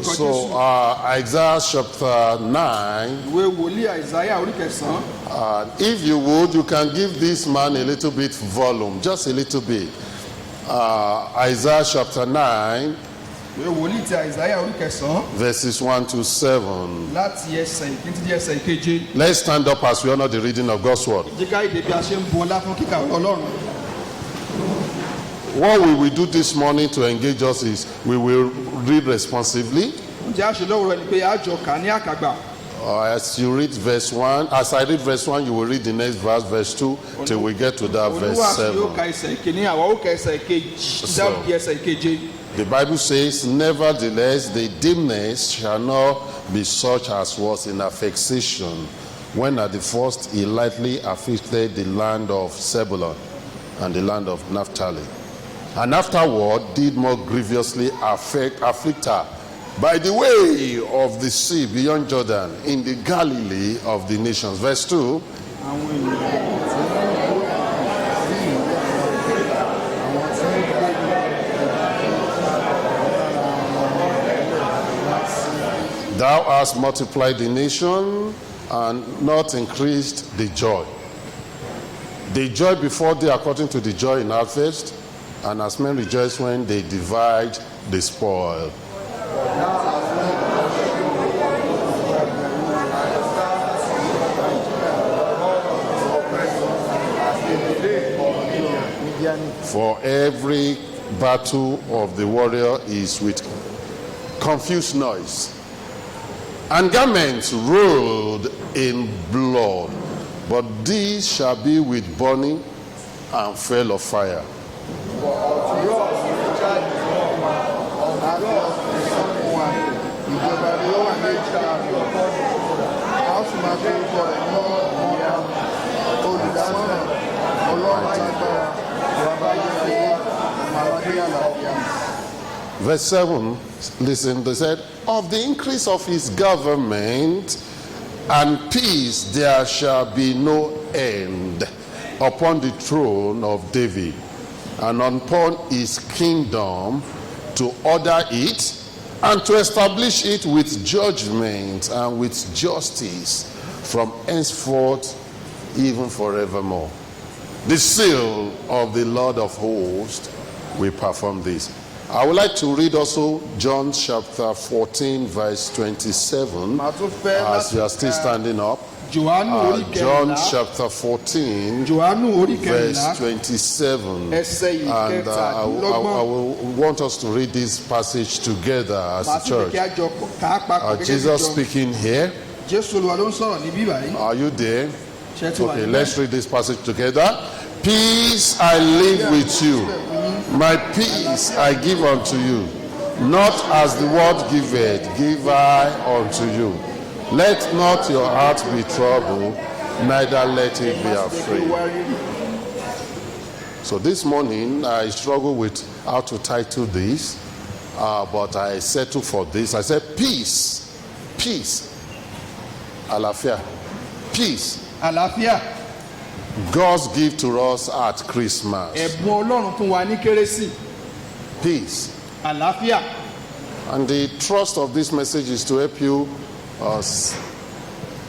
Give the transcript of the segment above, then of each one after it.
Lórúkọ So, Jésù. Isaiah chapter 9. Ìwé wòlíì Àìsáyà orí kẹsàn-án. If you would, you can give this man a little bit volume, just a little bit. Isaiah chapter 9, Ìwé wòlíì ti Àìsáyà orí kẹsàn-án verses 1 to 7. láti ẹsẹ̀ ìkíní títí ẹsẹ̀ ìkeje. Let's stand up as we honor the reading of God's word. Jẹ́ ká dìde bí a ṣe ń bu ọlá fún kíkà ọ̀rọ̀ Ọlọ́run. What we will do this morning to engage us is we will read responsively. Ohun tí a ṣe lówùúrọ̀ ni pé a jọ kà ní àkàgbà. As you read verse 1, as I read verse 1, you will read the next verse, verse 2, till we get to that verse Oníwàásù yóò 7. ka ẹsẹ̀ ìkíní, àwa ó ka ẹsẹ̀ ìkejì So- dé ẹsẹ̀ ìkeje. The Bible says, "Nevertheless, the dimness shall not be such as was in affection, when at the first he lightly afflicted the land of Zebulun and the land of Naphtali. And afterward did more grievously afflict her by the way of the sea beyond Jordan in the Galilee of the nations." Verse 2. Àwọn ènìyàn Tí ń gbé sí ìlú àwọn tí ń gbé lára wọn wá sí. "Thou hast multiplied the nation and not increased the joy. They joy before thee according to the joy in harvest, and as men rejoice when they divide the spoil. Mídíánì. For every battle of the warrior is with confused noise, and garments rolled in blood. But these shall be with burning and fuel of fire." A fi ọkùnrin kan fún wa, ìjọba rẹ̀ yóò wà ní èjìká rẹ̀, a ó sì máa pe orúkọ rẹ̀ ní Olùdámọ̀ràn, Ọlọ́run Alágbára, Baba Ayérayé, Ọmọ Aládé Àlàáfíà. Verse 7, listen, they said, "Of the increase of his government and peace there shall be no end upon the throne of David and upon his kingdom, to order it and to establish it with judgment and with justice from henceforth, even forevermore. The zeal of the Lord of hosts will perform this." I would like to read also John chapter 14, verse 27, Màá tún fẹ́ as you are still standing up. Jòhánù orí John kẹrìnlá. Chapter 14, Jòhánù orí verse kẹrìnlá 27. ẹsẹ̀ And I ìkẹtàdínlọ́gbọ̀n. will want us to read this passage together as Màá a sì fẹ́ kí church. a jọ kà á papọ̀ gẹ́gẹ́ bí Jesus ìjọ. Speaking here. Jésù Olúwa ló ń sọ̀rọ̀ níbí báyìí. Are you there? Ṣé tí wà Okay, níbẹ̀? let's read this passage together. "Peace I leave with you, my peace I give unto you. Not as the world giveth, give I unto you. Let not your heart be troubled, neither let it be Má sì jẹ́ kí ó afraid." wárìrì. So this morning I struggle with how to title this, but I settled for this. I said, "Peace, peace, àlàáfíà, peace." Àlàáfíà. God's gift to us at Christmas. Ẹ̀bùn Ọlọ́run fún wa ní Kérésì. Peace. Àlàáfíà. And the thrust of this message is to help you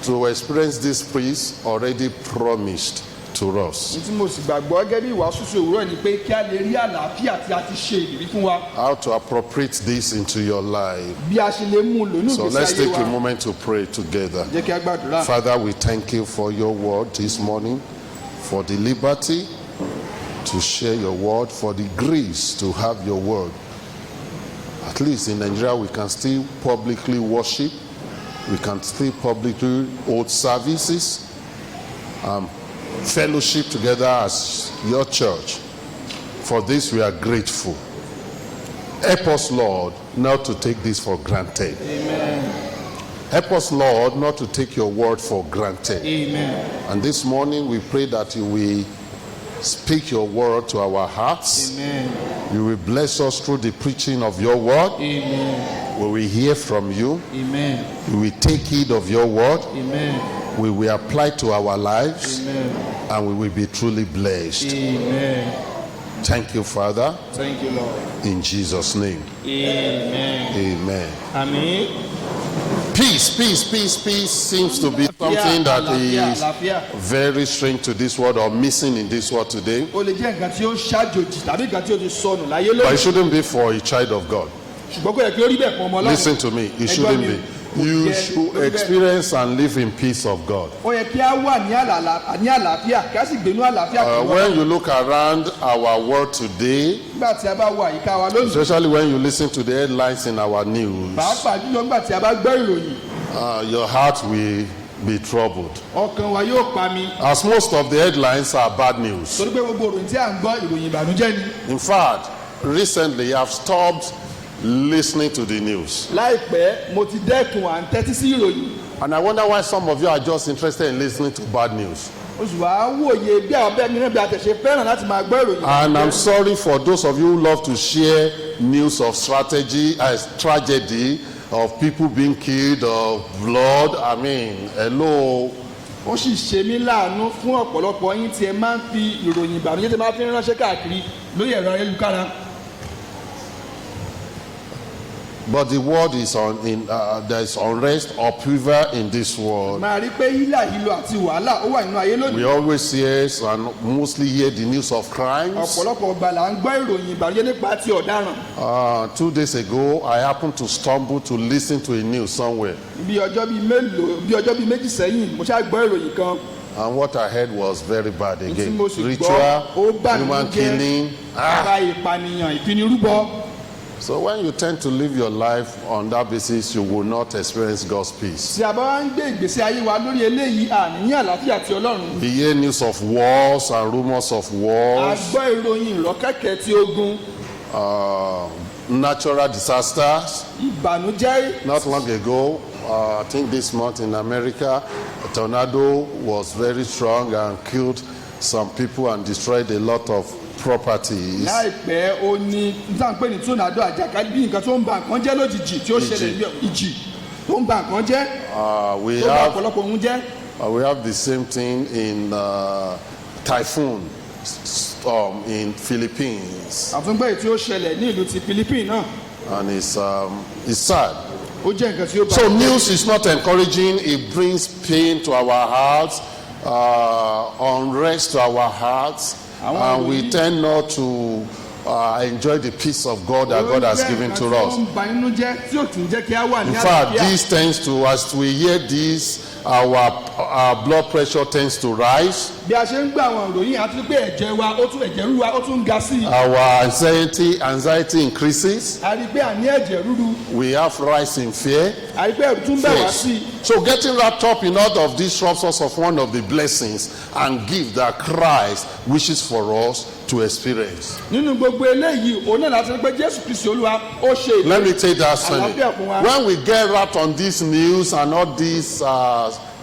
to experience this peace already promised to us. Ní tí mo sì gbàgbọ́ gẹ́gẹ́ bí ìwàásù òwúrọ̀ ni pé kí a lè rí àlàáfíà tí a ti ṣe ìlérí fún wa. How to appropriate this into your life. Bí a ṣe lè mú un lò ní So ìgbésí let's ayé take wa. a moment to pray together. Jẹ́ kí a gbàdúrà. Father, we thank you for your word this morning, for the liberty to share your word, for the grace to have your word. At least in Nigeria, we can still publicly worship, we can still publicly hold services, fellowship together as your church. For this, we are grateful. Help us, Lord, not to take this for granted. Amen. Help us, Lord, not to take your word for granted. Amen. And this morning we pray that you will speak your word to our hearts. Amen. You will bless us through the preaching of your word. Amen. We will hear from you. Amen. We will take heed of your word. Amen. We will apply to our lives Amen. and we will be truly blessed. Amen. Thank you, Father. Thank you, Lord. In Jesus' name. Amen. Amen. Àmín. Peace, peace, peace, peace seems to be something that Àlàáfíà, is àlàáfíà. very strange to this world or missing in this world today. Ó lè jẹ́ nǹkan tí ó ṣàjòjì tàbí nǹkan tí ó ti sọnù láyé But lónìí. it shouldn't be for a child of God. Ṣùgbọ́n kò yẹ kí ó rí bẹ́ẹ̀ fún ọmọ Ọlọ́run. Listen to me, it Ẹ gbọ́ shouldn't mi. be. You Kò yẹ should kó rí bẹ́ẹ̀. experience and live in peace of God. Ó yẹ kí á wà ní àlàáfíà, kí á sì gbénú àlàáfíà pẹ̀lú When Ọlọ́run. you look around our world today, Nígbà tí a bá wo àyíká wa lónìí, especially when you listen to the headlines in our news, pàápàá jùlọ nígbà tí a bá gbọ́ ìròyìn, your heart will be troubled. ọkàn wa yóò pa mi. As most of the headlines are bad news. Torí pé gbogbo ìròyìn tí à ń gbọ́, ìròyìn ìbànújẹ́ ni. In fact, recently I've stopped listening to the news. Láìpẹ́, mo ti dẹ́kun à ń tẹ́tí sí ìròyìn. And I wonder why some of you are just interested in listening to bad news. Oṣù wa wòye bí àwọn bẹ́ẹ̀ mìíràn bí a tẹ̀sẹ̀ fẹ́ràn láti máa gbọ́ ìròyìn. And I'm sorry for those of you who love to share news of strategy, as tragedy, of people being killed, of blood. I mean, hello. Ó sì ṣe mí láàánú fún ọ̀pọ̀lọpọ̀ yín tí ẹ máa ń fi ìròyìn ìbànújẹ́ tí ẹ máa fi ń ránṣẹ́ káàkiri lórí ẹ̀rọ ayélujára. But the world is on in there is unrest, upheaval in this world. Máa rí pé hílà hílo àti wàhálà ó wà nínú ayé lónìí. We always hear and mostly hear the news of crimes. Ọ̀pọ̀lọpọ̀ ọgbà là ń gbọ́ ìròyìn ìbànújẹ́ nípa ti ọ̀daràn. 2 days ago, I happened to stumble to listen to a news somewhere, Bí ọjọ́ bíi mélòó, bí ọjọ́ bíi 2 sẹ́yìn, mo ṣáà gbọ́ ìròyìn kan. And what I heard was very bad Tí again. mo sì gbọ́, Ritual, ó bà mí human jẹ́. killing. Nípa ìpànìyàn, ìfinirúbọ. So when you tend to live your life on that basis, you will not experience God's peace. Tí a bá wá ń gbé ìgbésí ayé wa lórí eléyìí, àní àlàáfíà ti Ọlọ́run. We hear news of wars and rumors of A wars, gbọ́ ìròyìn ìrọ́kẹ̀kẹ̀ ti ogun, natural disasters. Ìbànújẹ́. Not long ago, I think this month in America, a tornado was very strong and killed some people and destroyed a lot of properties. Láìpẹ́, ó ní níta ń pè ní tornado, àjàkálẹ̀, bí nǹkan tó ń ba nǹkan jẹ́ lójijì tí ó ṣẹlẹ̀, bí ìjì tó ń ba nǹkan jẹ́, We tó ba have ọ̀pọ̀lọpọ̀ ohun jẹ́. We have the same thing in typhoon in Philippines, Àtúngbẹ́ yìí tí ó ṣẹlẹ̀ ní ìlú ti Philippines náà. And it's sad. Ó jẹ́ nǹkan tí ó ba So news is not encouraging. It brings pain to our hearts, unrest to our hearts, Àwọn and we ìròyìn- tend not to enjoy the peace of God that God has Ó jẹ́ given nǹkan to tí ó us. ń ba inú jẹ́, tí ò tún jẹ́ kí á wà ní In fact, àlàáfíà. this tends to, as we hear this, our blood pressure tends to rise, Bí a ṣe ń gbọ́ àwọn ìròyìn, àti pé ẹ̀jẹ̀ wa ó tún, ẹ̀jẹ̀ ríru wa ó tún ga sí i. our anxiety increases. A rí i pé àní ẹ̀jẹ̀ ríru. We have rise in fear. A rí i pé ẹ̀rù tún bẹ̀ wá sí i. So getting wrapped up in all of this robs us of one of the blessings and gift that Christ wishes for us to experience. Nínú gbogbo eléyìí, òun náà láti rí pé Jésù Kristi Olúwa ó ṣe Let me take that Sunday. àlàáfíà fún wa. When we get wrapped on this news and all this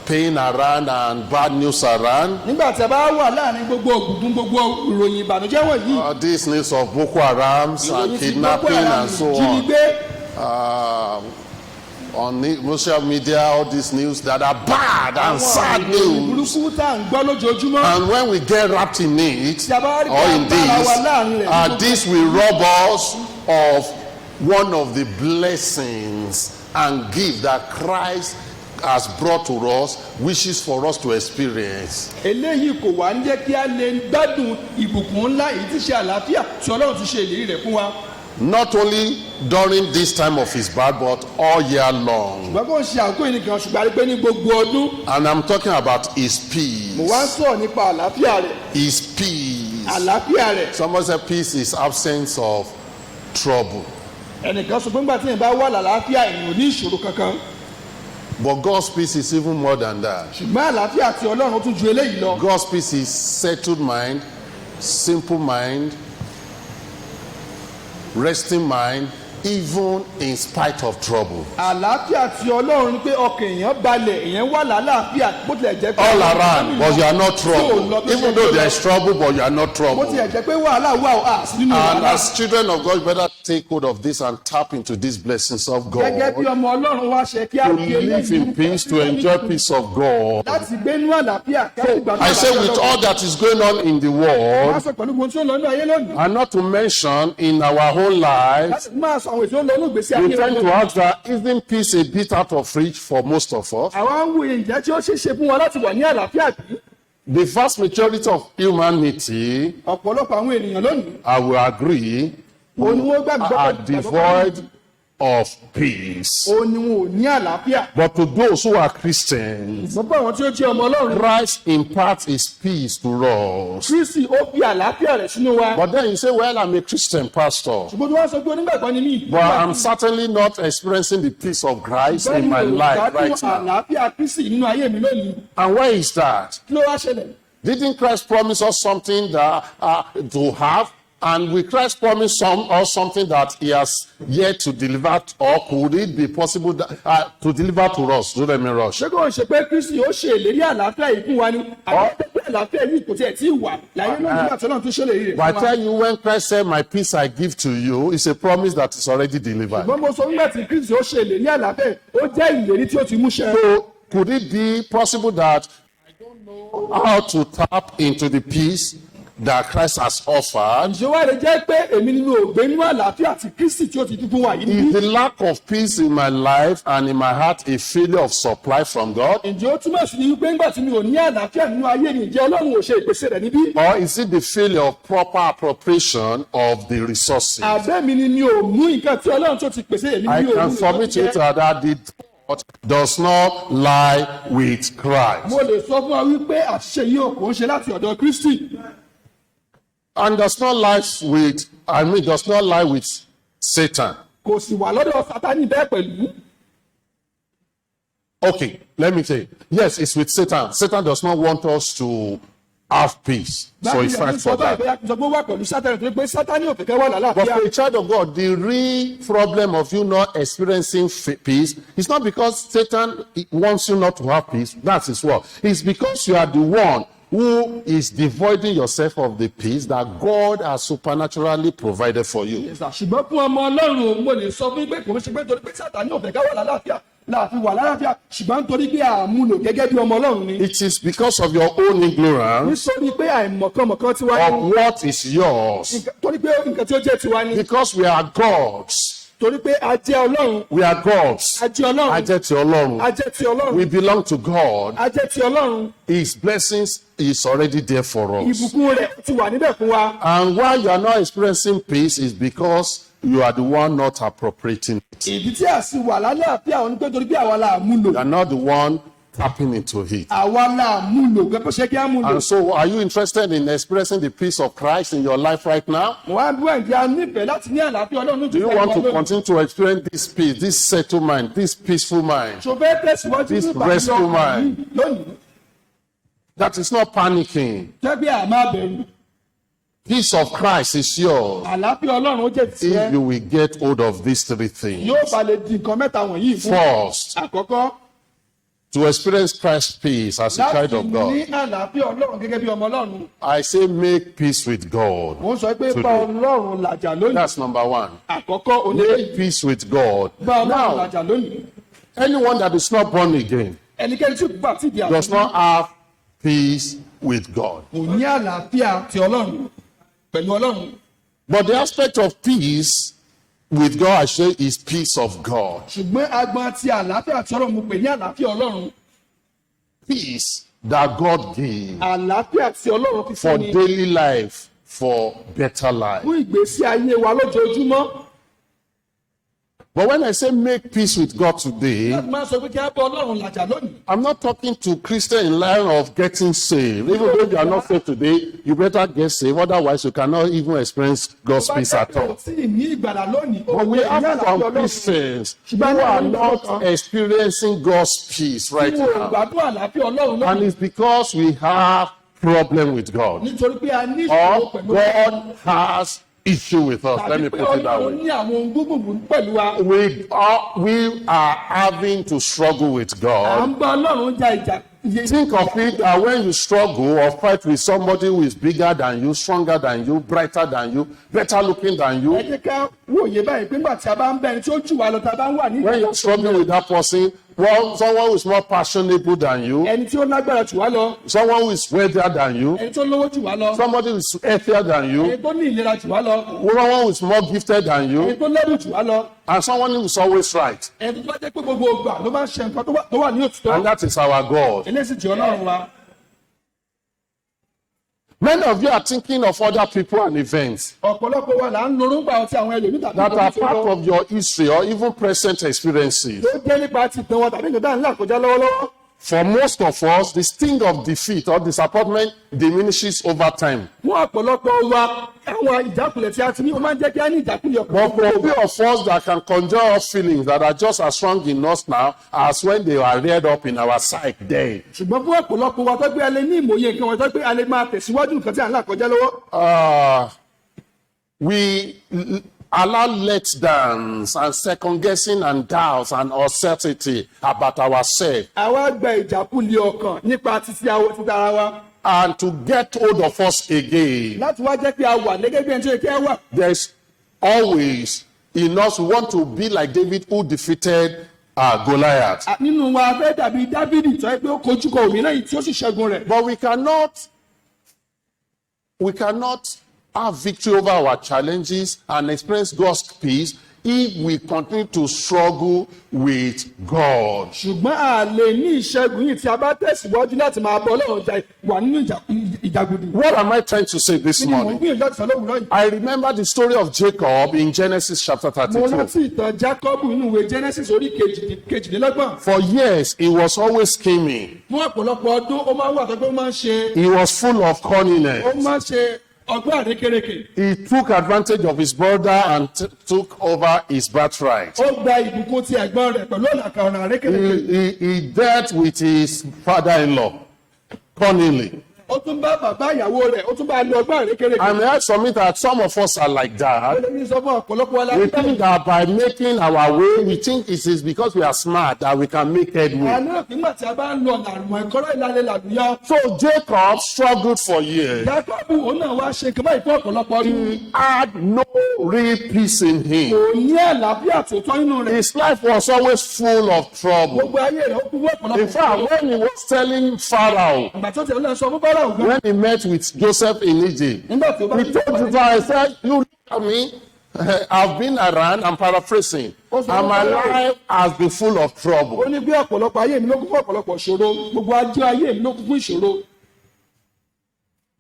pain around and bad news around, Nígbà tí a bá wà láàrin gbogbo ògùngùn, gbogbo ìròyìn ìbànújẹ́ wọ̀nyí, this news of Boko Harams ìròyìn and ti Boko kidnapping Haram, and so on, ìjínigbé, on the social media, all these news that are bad and àwọn sad ìròyìn news. burúkú tá à ń gbọ́ lójoojúmọ́, And when we get wrapped in it, tí a bá rí or in pé a bára wa this, láàrin rẹ̀, this will rob us of one of the blessings and gift that Christ has brought to us, wishes for us to experience. Eléyìí kò wá ń jẹ́ kí a lè gbádùn ìbùkún ńlá èyí tí ṣe àlàáfíà tí Ọlọ́run ti ṣe ìlérí rẹ̀ fún wa. Not only during this time of his birth, but all year long. Ṣùgbọ́n kò ń ṣe àkókò yìí nìkan, ṣùgbọ́n a rí pé ní gbogbo ọdún. And I'm talking about his Mo wá ń peace. sọ̀rọ̀ nípa àlàáfíà rẹ̀. His peace. Àlàáfíà rẹ̀. Someone said peace is absence of trouble. Ẹnìkan sọ pé nígbà tí èèyàn bá wà lálàáfíà, èèyàn ò ní ìṣòro kankan. But God's peace is even more than that. Ṣùgbọ́n àlàáfíà ti Ọlọ́run tún ju eléyìí lọ. God's peace is settled mind, simple mind, resting mind, even in spite of trouble. Àlàáfíà ti Ọlọ́run ni pé ọkàn èèyàn balẹ̀, èèyàn wà lálàáfíà bó tilẹ̀ jẹ́ pé All around, but you are not troubled. Even though there is trouble, but you are not Bó troubled. tilẹ̀ jẹ́ pé wàhálà wà ó, à sí nínú And wàhálà. as children of God, you better take hold of this and tap into these blessings of Gẹ́gẹ́ bí God. ọmọ Ọlọ́run wá ṣe kí á To fi live in peace, to enjoy peace of God. láti gbé inú àlàáfíà kí á sì gbádùn I say, àlàáfíà with Ọlọ́run. all that is going on in the Máa world, sọ pẹ̀lú gbogbo tí ó ń lọ nínú ayé lónìí. and not to mention in our own lives, Láti máa sọ àwọn èso ń lọ nínú ìgbésí we ayé tend wa. to ask that, isn't peace a bit out of reach for most of us? Àwa ń wo ìjẹ́ tí ó ṣeé ṣe fún wa láti wà ní àlàáfíà bí? The vast majority of humanity, Ọ̀pọ̀lọpọ̀ àwọn ènìyàn lónìí, I will agree, òun ni wọ́n gbàgbọ́ are devoid of peace. Òun ni wọn ò ní àlàáfíà. But to those who are Christians, Ṣùgbọ́n fún àwọn tí ó jẹ́ ọmọ Ọlọ́run, Christ imparts his peace to us. Kristi ó fi àlàáfíà rẹ̀ sínú wa. But then you say, "Well, I'm a Christian pastor, Ṣùgbọ́n tí wọ́n sọ pé onígbàgbọ́ ni mí. but I'm certainly not experiencing the peace of Christ in my life right now." Àlàáfíà Kristi nínú ayé mi lónìí. And why is that? Kí ló wá ṣẹlẹ̀? Didn't Christ promise us something that to have? And will Christ promise some us something that he has yet to deliver, or could it be possible to deliver to us? Don't let me rush. Ṣé kò ń ṣe pé Kristi ó ṣe ìlérí àlàáfíà yìí fún wa ni? Àbí pé àlàáfíà yìí kò tiẹ̀ tí ì wà láyé lónìí nígbà tí Ọlọ́run tún ṣèlérí rẹ̀ But I fún wa? tell you, when Christ said, "My peace I give to you," it's a promise that is already delivered. Ṣùgbọ́n mo sọ nígbà tí Kristi ó ṣe ìlérí àlàáfíà, ó jẹ́ ìlérí tí ó ti mú ṣẹ. So, could it be possible that I don't know how to tap into the peace that Christ has offered? Ṣé wá lè jẹ́ pé èmi nínú ògbé nínú àlàáfíà tí Kristi tí ó ti fún wa yìí Is níbí? the lack of peace in my life and in my heart a failure of supply from God? Ǹjẹ́ ó túmọ̀ sí ní wípé nígbà tí mi ò ní àlàáfíà nínú ayé mi, ǹjẹ́ Ọlọ́run ò ṣe ìpèsè rẹ̀ níbí? Or is it the failure of proper appropriation of the resources? Àbẹ́ mi ni mi ò mú nǹkan tí Ọlọ́run tó ti pèsè, èmi I ni mi ò can mú submit to nǹkan you tó jẹ́. that the thought does not lie with Christ Mo lè sọ fún wa wípé àṣìṣe yìí ò kò ń ṣe láti ọ̀dọ̀ Kristi. and does not lie with, I mean, does not lie with Satan. Kò sì wà lọ́dọ̀ Sátánì bẹ́ẹ̀ pẹ̀lú. Okay, let me say, yes, it's with Satan. Satan does not want us to have peace. So he fights for that. Báyìí sọ pé ó wà pẹ̀lú Sátánì torí pé Sátánì ò fẹ́ kẹ́ wà But lálàáfíà. for a child of God, the real problem of you not experiencing peace is not because Satan wants you not to have peace. That's his work. It's because you are the one who is devoiding yourself of the peace that God has supernaturally provided for you. Yes, sir. Ṣùgbọ́n fún ọmọ Ọlọ́run, mo lè sọ fún yín pé kò ń ṣe pé torí pé Sátánì ò fẹ́ ká wà lálàáfíà láàfin wà lálàáfíà, ṣùgbọ́n nítorí pé àmúlò gẹ́gẹ́ bí ọmọ Ọlọ́run ni. It is because of your own ignorance Nítorí pé àìmọ̀kànmọ̀kàn tiwa ni. of what is yours. Torí pé nǹkan tí ó jẹ́ tiwa ni. Because we are gods. Torí pé a jẹ́ Ọlọ́run. We are gods. A jẹ́ Ọlọ́run. A jẹ́ ti Ọlọ́run. A jẹ́ ti Ọlọ́run. We belong to God. A jẹ́ ti Ọlọ́run. His blessings is already there for us. Ìbùkún rẹ̀ ti wà níbẹ̀ fún wa. And why you are not experiencing peace is because you are the one not appropriating it. Ìdí tí a sì wà lálàáfíà òun ni pé torí pé àwa la múlò. You are not the one tapping into it. Àwa la múlò gẹ́gẹ́ bó ṣe kí á múlò. And so, are you interested in experiencing the peace of Christ in your life right now? Mo wá bí wọ́n ǹjẹ́ a nífẹ̀ẹ́ láti ní àlàáfíà Ọlọ́run Do you want to continue to experience this peace, this settled mind, this peaceful mind Ṣo fẹ́ tẹ̀síwájú this ní ìbànújẹ́ restful ọkàn mind? yìí lónìí? That is not panicking. Jẹ́ pé a máa bẹ̀rù. Peace of Christ is yours Àlàáfíà Ọlọ́run ó jẹ́ tiẹ̀. if you will get hold of these three things. Yóò bá lè di nǹkan mẹ́ta wọ̀nyí fún. First, Àkọ́kọ́, to experience Christ's peace as a láti child of God. ní àlàáfíà Ọlọ́run gẹ́gẹ́ bí ọmọ Ọlọ́run. I say make peace with God. Mo ń sọ pé bá Today. Ọlọ́run làjà lónìí. That's number one. Àkọ́kọ́ onílé Make peace with God. bá Ọlọ́run Now, làjà lónìí. anyone that is not born again Ẹnikẹ́ni tí kò bá ti di does àtúnbí not have peace with God. kò ní àlàáfíà ti Ọlọ́run pẹ̀lú Ọlọ́run. But the aspect of peace with God, I say, is peace of God. Ṣùgbọ́n agbọn ti àlàáfíà ti Ọlọ́run mo pè ní àlàáfíà Ọlọ́run. Peace that God gives Àlàáfíà tí Ọlọ́run fi for fún ni daily life, for better life. fún ìgbésí ayé wa lójoojúmọ́. But when I say make peace with God today, Láti máa sọ pé kí á bá Ọlọ́run làjà lónìí. I'm not talking to Christian in line of getting saved. Even though you are not saved today, you better get saved. Otherwise, you cannot even experience God's Bá peace jẹ́ at pé o all. tí ì ní ìgbàlà lónìí, o But we lè ní have àlàáfíà some Ọlọ́run. Christians who are not experiencing God's peace right Tí wọn ò now. gbádùn àlàáfíà Ọlọ́run And lónìí. it's because we have problem with God. Nítorí pé a ní ìṣòro Or pẹ̀lú Ọlọ́run. God has issue with us. Let Tàbí me pé put it that Ọlọ́run way. ní àwọn ohun gbogbogbò pẹ̀lú wa. We are having to struggle with À God. ń bá Ọlọ́run ja ìjà. Think of it that when you struggle or fight with somebody who is bigger than you, stronger than you, brighter than you, better looking than Ẹ you, jẹ́ ká wòye báyìí pé nígbà tí a bá ń bẹ ẹni tí ó jù wá lọ tá a bá ń wà ní when you're struggling with that person, well, someone who is more passionate than you, ẹni tí ó lágbára jù wá lọ, someone who is wealthier than you, ẹni tó lówó jù wá lọ, somebody who is healthier than ẹni you, tó ní ìlera jù wá lọ, someone who is more gifted than ẹni you, tó lẹ́bùn jù wá lọ, and someone who is always right. ẹni tó bá jẹ́ pé gbogbo ìgbà ló máa ń ṣe nǹkan tó wà ní òtítọ́. And that is our God. Eléyìí sì jẹ́ Ọlọ́run wa. Many of you are thinking of other people and events Ọ̀pọ̀lọpọ̀ wa là ń lorúngbà ọtí àwọn ẹlòmíì tàbí that are nǹkan tó part lọ of your history or even present experiences. tó jẹ́ nípa ti ìtàn wa tàbí nǹkan tá à ń là kọjá lọ́wọ́lọ́wọ́. For most of us, the sting of defeat or disappointment diminishes over time. Fún ọ̀pọ̀lọpọ̀ wa, àwọn ìjákulẹ̀ tí a ti ní, ó máa ń jẹ́ kí á ní ìjákulẹ̀ ọkàn. But for few of us that can conjure up feelings that are just as strong in us now as when they were reared up in our psyche then. Ṣùgbọ́n fún ọ̀pọ̀lọpọ̀ wa tó pé a lè ní ìmòye nǹkan wọn tó pé a lè máa tẹ̀síwájú nǹkan tí à ń là kọjá lọ́wọ́. We allow letdowns and second guessing and doubts and uncertainty about ourselves Àwa gba ìjákulẹ̀ ọkàn nípa títí awọ títa ara wa and to get hold of us again. láti wá jẹ́ pé a wà gẹ́gẹ́ bí ẹni tó yẹ kí á wà. There's always in us, we want to be like David, who defeated Goliath. Nínú wa, a fẹ́ dàbí Dáfídì tó yẹ pé ó kojú kọ òmíràn yìí tí ó sì ṣẹ́gun rẹ̀. But we cannot have victory over our challenges and experience God's peace if we continue to struggle with God. Ṣùgbọ́n a lè ní ìṣẹ́gun yìí tí a bá tẹ̀síwájú láti máa bọ́ Ọlọ́run jà wà nínú ìjàgùdù. What am I trying to say this Kí ni mò ń morning? gbìyànjú láti sọ lówùúrọ̀ yìí? I remember the story of Jacob in Genesis chapter Mo 32. rántí ìtàn Jákọ́bù nínú ìwé Genesis orí 32. For years, he was always scheming. Fún ọ̀pọ̀lọpọ̀ ọdún, ó máa ń wà tó pé ó máa ń ṣe He was full of ó cunningness. máa ń ṣe ọgbọ́n àrékérekè. He took advantage of his brother and took over his birthright. Ó gba ìbùkún ti ẹ̀gbọ́n rẹ̀ pẹ̀lú ọ̀nà kan ọ̀nà àrékérekè. He dealt with his father-in-law cunningly. Ó tún bá bàbá ìyàwó rẹ̀, ó tún bá lo ọgbọ́n àrékérekè. And may I submit that some of us are like Ó that. lè ní sọ fún ọ̀pọ̀lọpọ̀ wa We láti think that by making our way, we think it is because we are smart that we can make headway. Àná nígbà tí a bá ń lo ọ̀nà àrùn ẹ̀kọ́rọ̀ ìlàlẹ̀ làlùyọ. So Jacob struggled for years. Jákọ́bù òun náà wá ṣe nǹkan báyìí fún ọ̀pọ̀lọpọ̀ ọdún. He had no real peace in him. Kò ní àlàáfíà tó tọ́ nínú rẹ̀. His life was always full of trouble. Gbogbo ayé rẹ̀ ó kún fún ọ̀pọ̀lọpọ̀. In fact, when he was telling Pharaoh, Ìgbà tó tẹ̀lé lọ sọ fún Fáráò gan. when he met with Joseph in Egypt, Nígbà tí ó bá he told Pharaoh, he said, "You look at me, I've been around," I'm paraphrasing, "and my life has been full of trouble." Ó ní bí ọ̀pọ̀lọpọ̀ ayé mi ló kún fún ọ̀pọ̀lọpọ̀ ìṣòro. Gbogbo ajé ayé mi ló kún fún ìṣòro.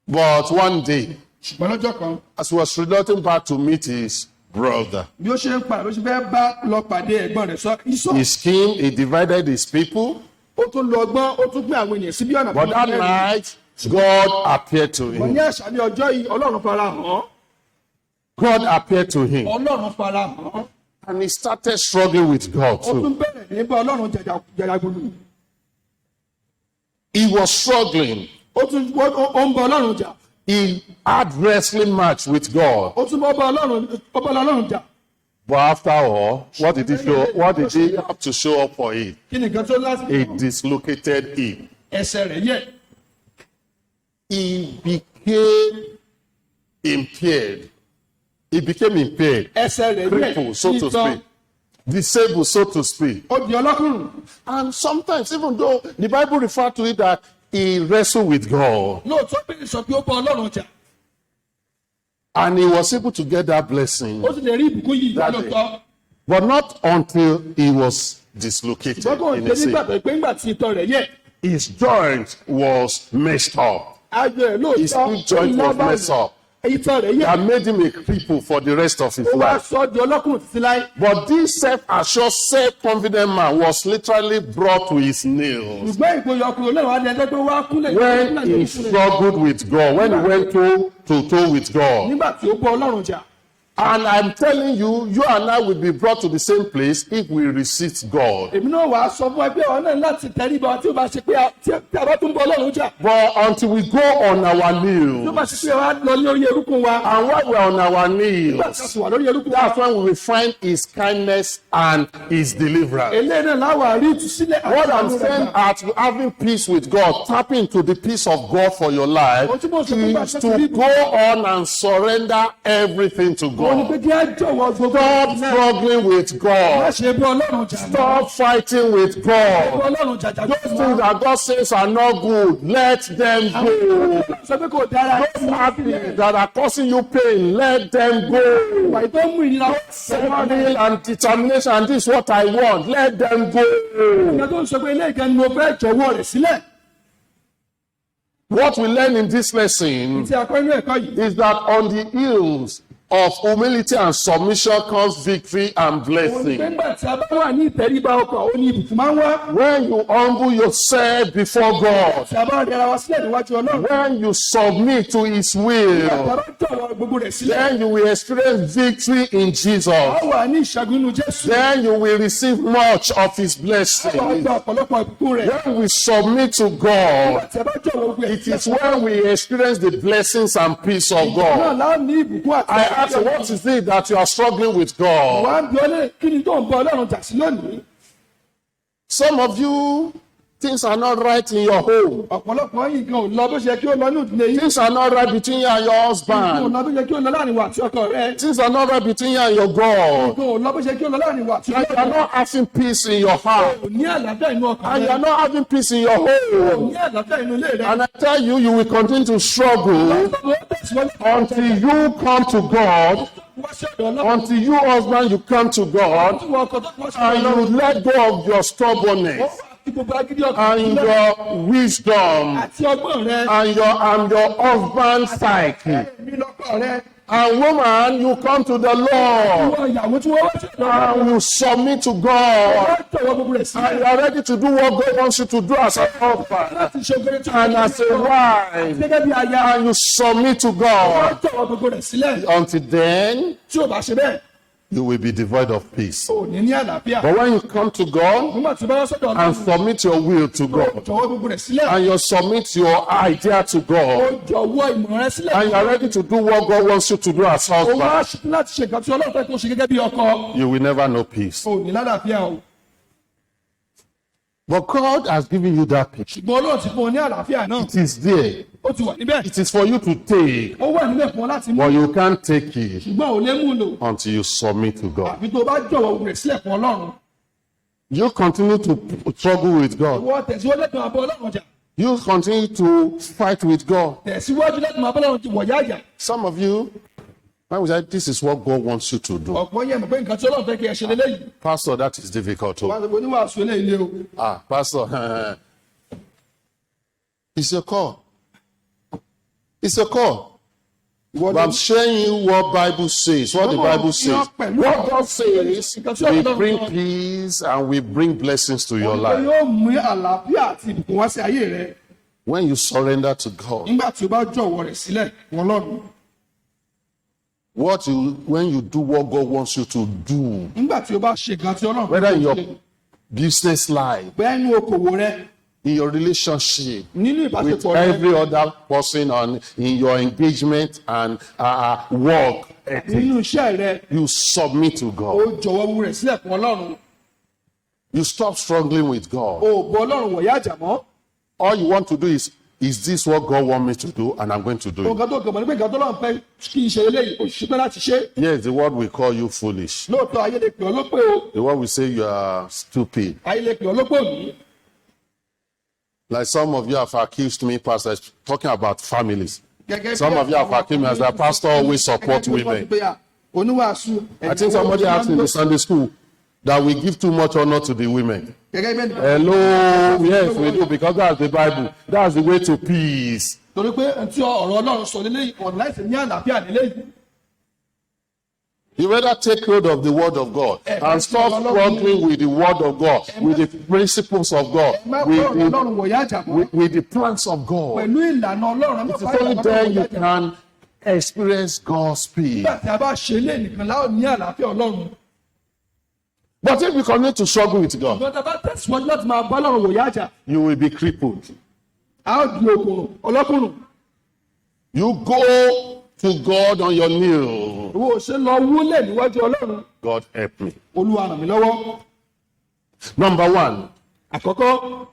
But one day, Ṣùgbọ́n lọ́jọ́ kan, as he was returning back to meet his brother, bí ó ṣe ń pa ló ṣe fẹ́ bá lọ pàdé ẹ̀gbọ́n rẹ̀ sọ Ísọ̀. he schemed, he divided his people. Ó tún lọ ọgbọ́n, ó tún pín àwọn ènìyàn sí bí ọ̀nà But that mẹ́rin. night, God appeared to Ṣùgbọ́n ní him. àṣálẹ́ ọjọ́ yìí, Ọlọ́run fara hàn án. God appeared to him. Ọlọ́run fara hàn án. And he started struggling with God Ó too. tún bẹ̀rẹ̀ ní bá Ọlọ́run jàjàgbọ̀lù. He was struggling. Ó tún ó ń bá Ọlọ́run jà. He had wrestling match with God. Ó tún bọ́ bá Ọlọ́run ó bá Ọlọ́run jà. But after all, what did he show? What did he have to show up for it? Kí ni nǹkan tó láti A dislocated hip. Ẹsẹ̀ rẹ̀ yẹ̀. He became impaired. He became impaired, Ẹsẹ̀ rẹ̀ yẹ̀. crippled, so to speak, disabled, so to speak. Ó di ọlọ́kùnrùn. And sometimes, even though the Bible referred to it that he wrestled with God Lóòótọ́, Bíbélì sọ pé ó bá Ọlọ́run jà. and he was able to get that blessing, Ó sì lè rí ìbùkún yìí That day. lóòótọ́. but not until he was dislocated. Ṣùgbọ́n kò In ṣe a nígbà sense. tó pé nígbà tí itan rẹ̀ yẹ̀. His joint was messed up. Ayọ̀ ẹ̀ lóòótọ́. His two joint was messed up. Itan rẹ̀ yẹ̀. That made him a cripple for the rest of his Ó wá life. sọ di ọlọ́kùnrùn títí láé. But this self-assured, self-confident man was literally brought to his knees Ṣùgbọ́n ìgboyà ọkùnrin náà wá di ẹjọ́ pé wá kúnlẹ̀ when he struggled with God, when he went toe to toe with God. nígbà tí ó bá Ọlọ́run jà. And I'm telling you, you and I will be brought to the same place if we resist God. Èmi náà wàá sọ fún ẹ pé ọ̀nà láti tẹríba tí ó bá ṣe pé tí a bá tún bọ Ọlọ́run jà. But until we go on our Tí ó bá knees, ṣe pé wa lọ ní orí erúkún wa. and while we're on our Nígbà tí a knees, sì wà lórí erúkún wa. that's when we will find His kindness and His deliverance. Eléyìí náà láwà rí ìtúsílẹ̀ àti What I'm àánú rẹ̀ saying gbà. at having peace with God, tap into the peace of God for your life, Ohun tí mo sọ fún is bàtà to go on and surrender everything to Wọ́n ní pé God. kí á jọ̀wọ́ gbogbo Stop struggling with Má God. ṣe bí Ọlọ́run jà mọ́. Stop fighting with Bí God. Ọlọ́run jàjà Those things that God says are not good, let them go. Sọ pé kò dára. Those habits that are causing you pain, let them go. Ìwà tó ń mú ìnira wá. Struggle and determination, and this is what I want, let them go. Ìgbà tó ń sọ pé ilé ìkan ni mo fẹ́ jọ̀wọ́ rẹ̀ sílẹ̀. What we learn in this lesson Tí a kọ́ inú ẹ̀kọ́ yìí. is that on the heels of humility and submission comes victory and Òun ni pé blessing. nígbà tí a bá wà ní ìtẹríba ọkàn, ó ní ìbùkún máa ń wá. When you humble yourself before God, Tí a bá rẹra wa sílẹ̀ níwájú Ọlọ́run. when you submit to His Tí a will, bá jọ̀wọ́ gbogbo rẹ̀ sílẹ̀. then you will experience victory in Jesus. A wà ní ìṣẹ́gun inú Jésù. Then you will receive much of His A wà blessing. gba ọ̀pọ̀lọpọ̀ ìbùkún rẹ̀. When we submit to God, Nígbà tí a bá jọ̀wọ́ gbogbo rẹ̀ it is when we experience the blessings and peace of Náà God. láà ní ìbùkún àti I ask you, what is it that you are struggling with God? Wà á bí ọlẹ́ kí ni tó ń bọ Ọlọ́run jà sí lónìí? Some of you, things are not right in your home. Ọ̀pọ̀lọpọ̀ yìí gan ò lọ bó ṣe yẹ kí ó lọ ní ìdílé yìí. Things are not right between you and your Kò husband. lọ bó ṣe yẹ kí ó lọ láàrin wa àti ọkọ rẹ. Things are not right between you and your God. Kò lọ bó ṣe yẹ kí ó lọ láàrin wa àti And you ọkọ are rẹ. not having peace in your heart. Kò ní àlàáfíà inú ọkàn And you rẹ. are not having peace in your Kò home. ní àlàáfíà inú ilé rẹ. And I tell you, you will continue to struggle Ó tẹ̀síwájú until you come to God, wá sí ọ̀dọ̀ Ọlọ́run. until you, husband, you come to God Tí wọ́n ọkọ tó wá sí ọ̀dọ̀ and Ọlọ́run. you let go of your Ó stubbornness wá fi gbogbo agídí ọkàn and sílẹ̀ your wisdom àti ọgbọ́n rẹ. and your husband's psyche. Èmi lọ́kọ rẹ. And woman, you come to the Lord Ìwọ ìyàwó tí wọ́n wá sí ọ̀dọ̀ Ọlọ́run. and you submit to God. Wọ́n jọ̀wọ́ gbogbo rẹ̀ And sílẹ̀. you are ready to do what God wants you to do as a husband Láti ṣe ogere tí and as a wife. Gẹ́gẹ́ bí aya. And you submit to Wọ́n God. jọ̀wọ́ gbogbo rẹ̀ sílẹ̀. Until then, Tí ò bá ṣe bẹ́ẹ̀, you will be devoid of peace. ò ní ní àlàáfíà. But when you come to God Nígbà tí o bá wá sọ́dọ̀ and Ọlọ́run, submit your will to ó God, jọ̀wọ́ gbogbo rẹ̀ sílẹ̀. and you submit your idea to Ó God, jọ̀wọ́ ìmọ̀ rẹ sílẹ̀. and you are ready to do what God wants you to do as Ó wá husband, ṣetán láti ṣe nǹkan tí Ọlọ́run fẹ́ kó ṣe gẹ́gẹ́ bí ọkọ. you will never know peace. Ò ní lálàáfíà o. But God has given you that peace. Ṣùgbọ́n Ọlọ́run ti fún ọ ní àlàáfíà náà. It is there. Ó ti wà níbẹ̀. It is for you to take, Ó wà níbẹ̀ fún ọ láti mú. but you can't take it Ṣùgbọ́n ò lè mú un lò. until you submit to God. Àfi tó o bá jọ̀wọ́ gbogbo rẹ̀ sílẹ̀ fún Ọlọ́run. You continue to struggle with God. Ìwọ tẹ̀síwájú láti máa bá Ọlọ́run jà. You continue to fight with God. Tẹ̀síwájú láti máa bá Ọlọ́run wọ̀yá àjà. Some of you, when we say this is what God wants you to do, Ọ̀pọ̀ yẹn mọ̀ pé nǹkan tí Ọlọ́run fẹ́ kí ẹ ṣe leléyìí. Pastor, that is difficult. Wọ́n á sọ pé oníwàásù eléyìí le o. Ah, Pastor, it's your call. It's your call. Ìwọ But I'm showing you what Bible says. What the Bible says. What God says, we bring peace and we bring blessings to your Pé life. yóò mú àlàáfíà àti ìbùkún wá sí ayé rẹ When you surrender to God, nígbà tí o bá jọ̀wọ́ rẹ̀ sílẹ̀ fún Ọlọ́run. when you do what God wants you to do, Nígbà tí o bá ṣe nǹkan tí Ọlọ́run whether in fẹ́ kó your ṣe, business life, bẹ́ẹ̀ nínú okòwò rẹ, in your relationship nínú with ìbáṣepọ̀ rẹ, every other person, and in your engagement and work ethic, nínú iṣẹ́ rẹ, you submit to o God. jọ̀wọ́ gbogbo rẹ̀ sílẹ̀ fún Ọlọ́run. You stop struggling with God. O ò bọ Ọlọ́run wọ̀yá àjà mọ́. All you want to do is this what God want me to do? And I'm going to do it. Nǹkan tó kàn mọ́ ni pé nǹkan tó Ọlọ́run fẹ́ kí n ṣe eléyìí, o ṣetán láti ṣe. Yes, the world will call you foolish. Lóòótọ́ ayé lè pè ọ́ lópè o, The world will say you are stupid. Ayé lè pè ọ́ lópè òní. Like some of you have accused me, pastor, talking about families. Gẹ́gẹ́ bí Some of you have accused me as the pastor always support Gẹ́gẹ́ bí wọ́n women. ti pé à, oníwàásù. I think somebody asked in the Sunday school that we give too much honor to the women. Gẹ́gẹ́ bí ẹnìkan. Hello, yes, we do, because that's the Bible. That's the way to peace. Torí pé ntí ọ̀rọ̀ Ọlọ́run sọ lélẹ́yìí, ọ̀nà láìsí ní àlàáfíà lélẹ́yìí. You better take hold of the word of God and stop struggling with the word of God, with the principles of God, Ẹ má bá with ọ̀rọ̀ the, Ọlọ́run wọ̀yá àjà mọ́. with the plans of God. Pẹ̀lú ìlànà Ọlọ́run, ẹ má It is bá only ìlànà then Ọlọ́run you wọ̀yá àjà mọ́. can experience God's peace. Nígbà tí a bá ṣe lé nìkan la ó ní àlàáfíà Ọlọ́run. But if you continue to struggle with God, Ṣùgbọ́n tá a bá tẹ̀síwájú láti máa bá Ọlọ́run wòyá àjà, you will be crippled. a ó di okòrò ọlọ́kùnrùn. You go to God on your knee. Ìwọ ò ṣe lọ wúlẹ̀ níwájú Ọlọ́run. God help me. Olúwa ràn mí lọ́wọ́. Number one, Àkọ́kọ́,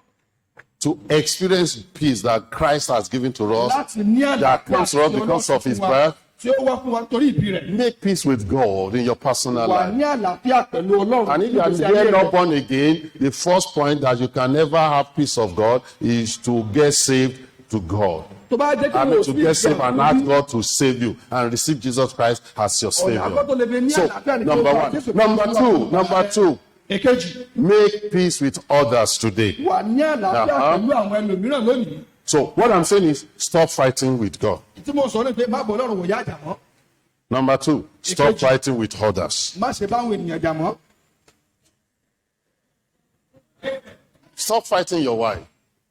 to experience peace that Christ has given to us, láti ní àlàáfíà that comes to us tí because Ọlọ́run of his fún wa, birth. tí ó wá fún wa torí ìbí rẹ̀. Make peace with God in your personal Wà life. ní àlàáfíà pẹ̀lú Ọlọ́run. And if you are nígbèsí ayé here rẹ̀. not born again, the first point that you can never have peace of God is to get saved to God. Tó bá jẹ́ kí I mean, wọ́n to get saved and ask God to save you and receive Jesus Christ as your Ọ̀nà àkọ́kọ́ tó lè fi ní Savior. So, àlàáfíà ni kí o number gba one. Jésù Number Kristi two, Olúwa. number two, Èkejì, make peace with others today. wà ní àlàáfíà pẹ̀lú àwọn ẹlòmíràn lónìí. So, what I'm saying is, stop fighting with God. Tí mo sọ ní pé má bọ̀ Ọlọ́run wòyá àjà mọ́. Number two, stop Èkejì. fighting with others. Má ṣe báwọn ènìyàn jà mọ́. Stop fighting your wife.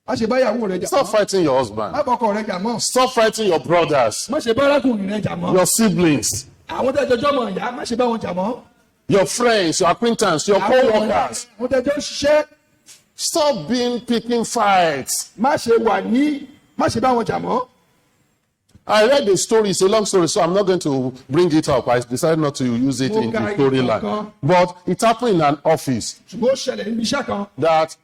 Má ṣe báyàwó rẹ jà Stop mọ́. fighting your Má husband. bọ́kọ rẹ jà mọ́. Stop fighting your brothers, Má ṣe bá arákùnrin rẹ jà mọ́. your siblings, Àwọn tẹ́jọ́ jọ́mọ̀ ìyá, má ṣe bá wọn jà mọ́. your friends, your acquaintance, your co-workers. Àwọn tẹ́jọ́ ń ṣiṣẹ́, Stop being picking fights. má ṣe wà ní, má ṣe bá wọn jà mọ́. I read a story, it's a long story, so I'm not going to bring it up. I decided not to use it in the storyline. But it happened in an office Ṣùgbọ́n ó ṣẹlẹ̀ níbi iṣẹ́ kan that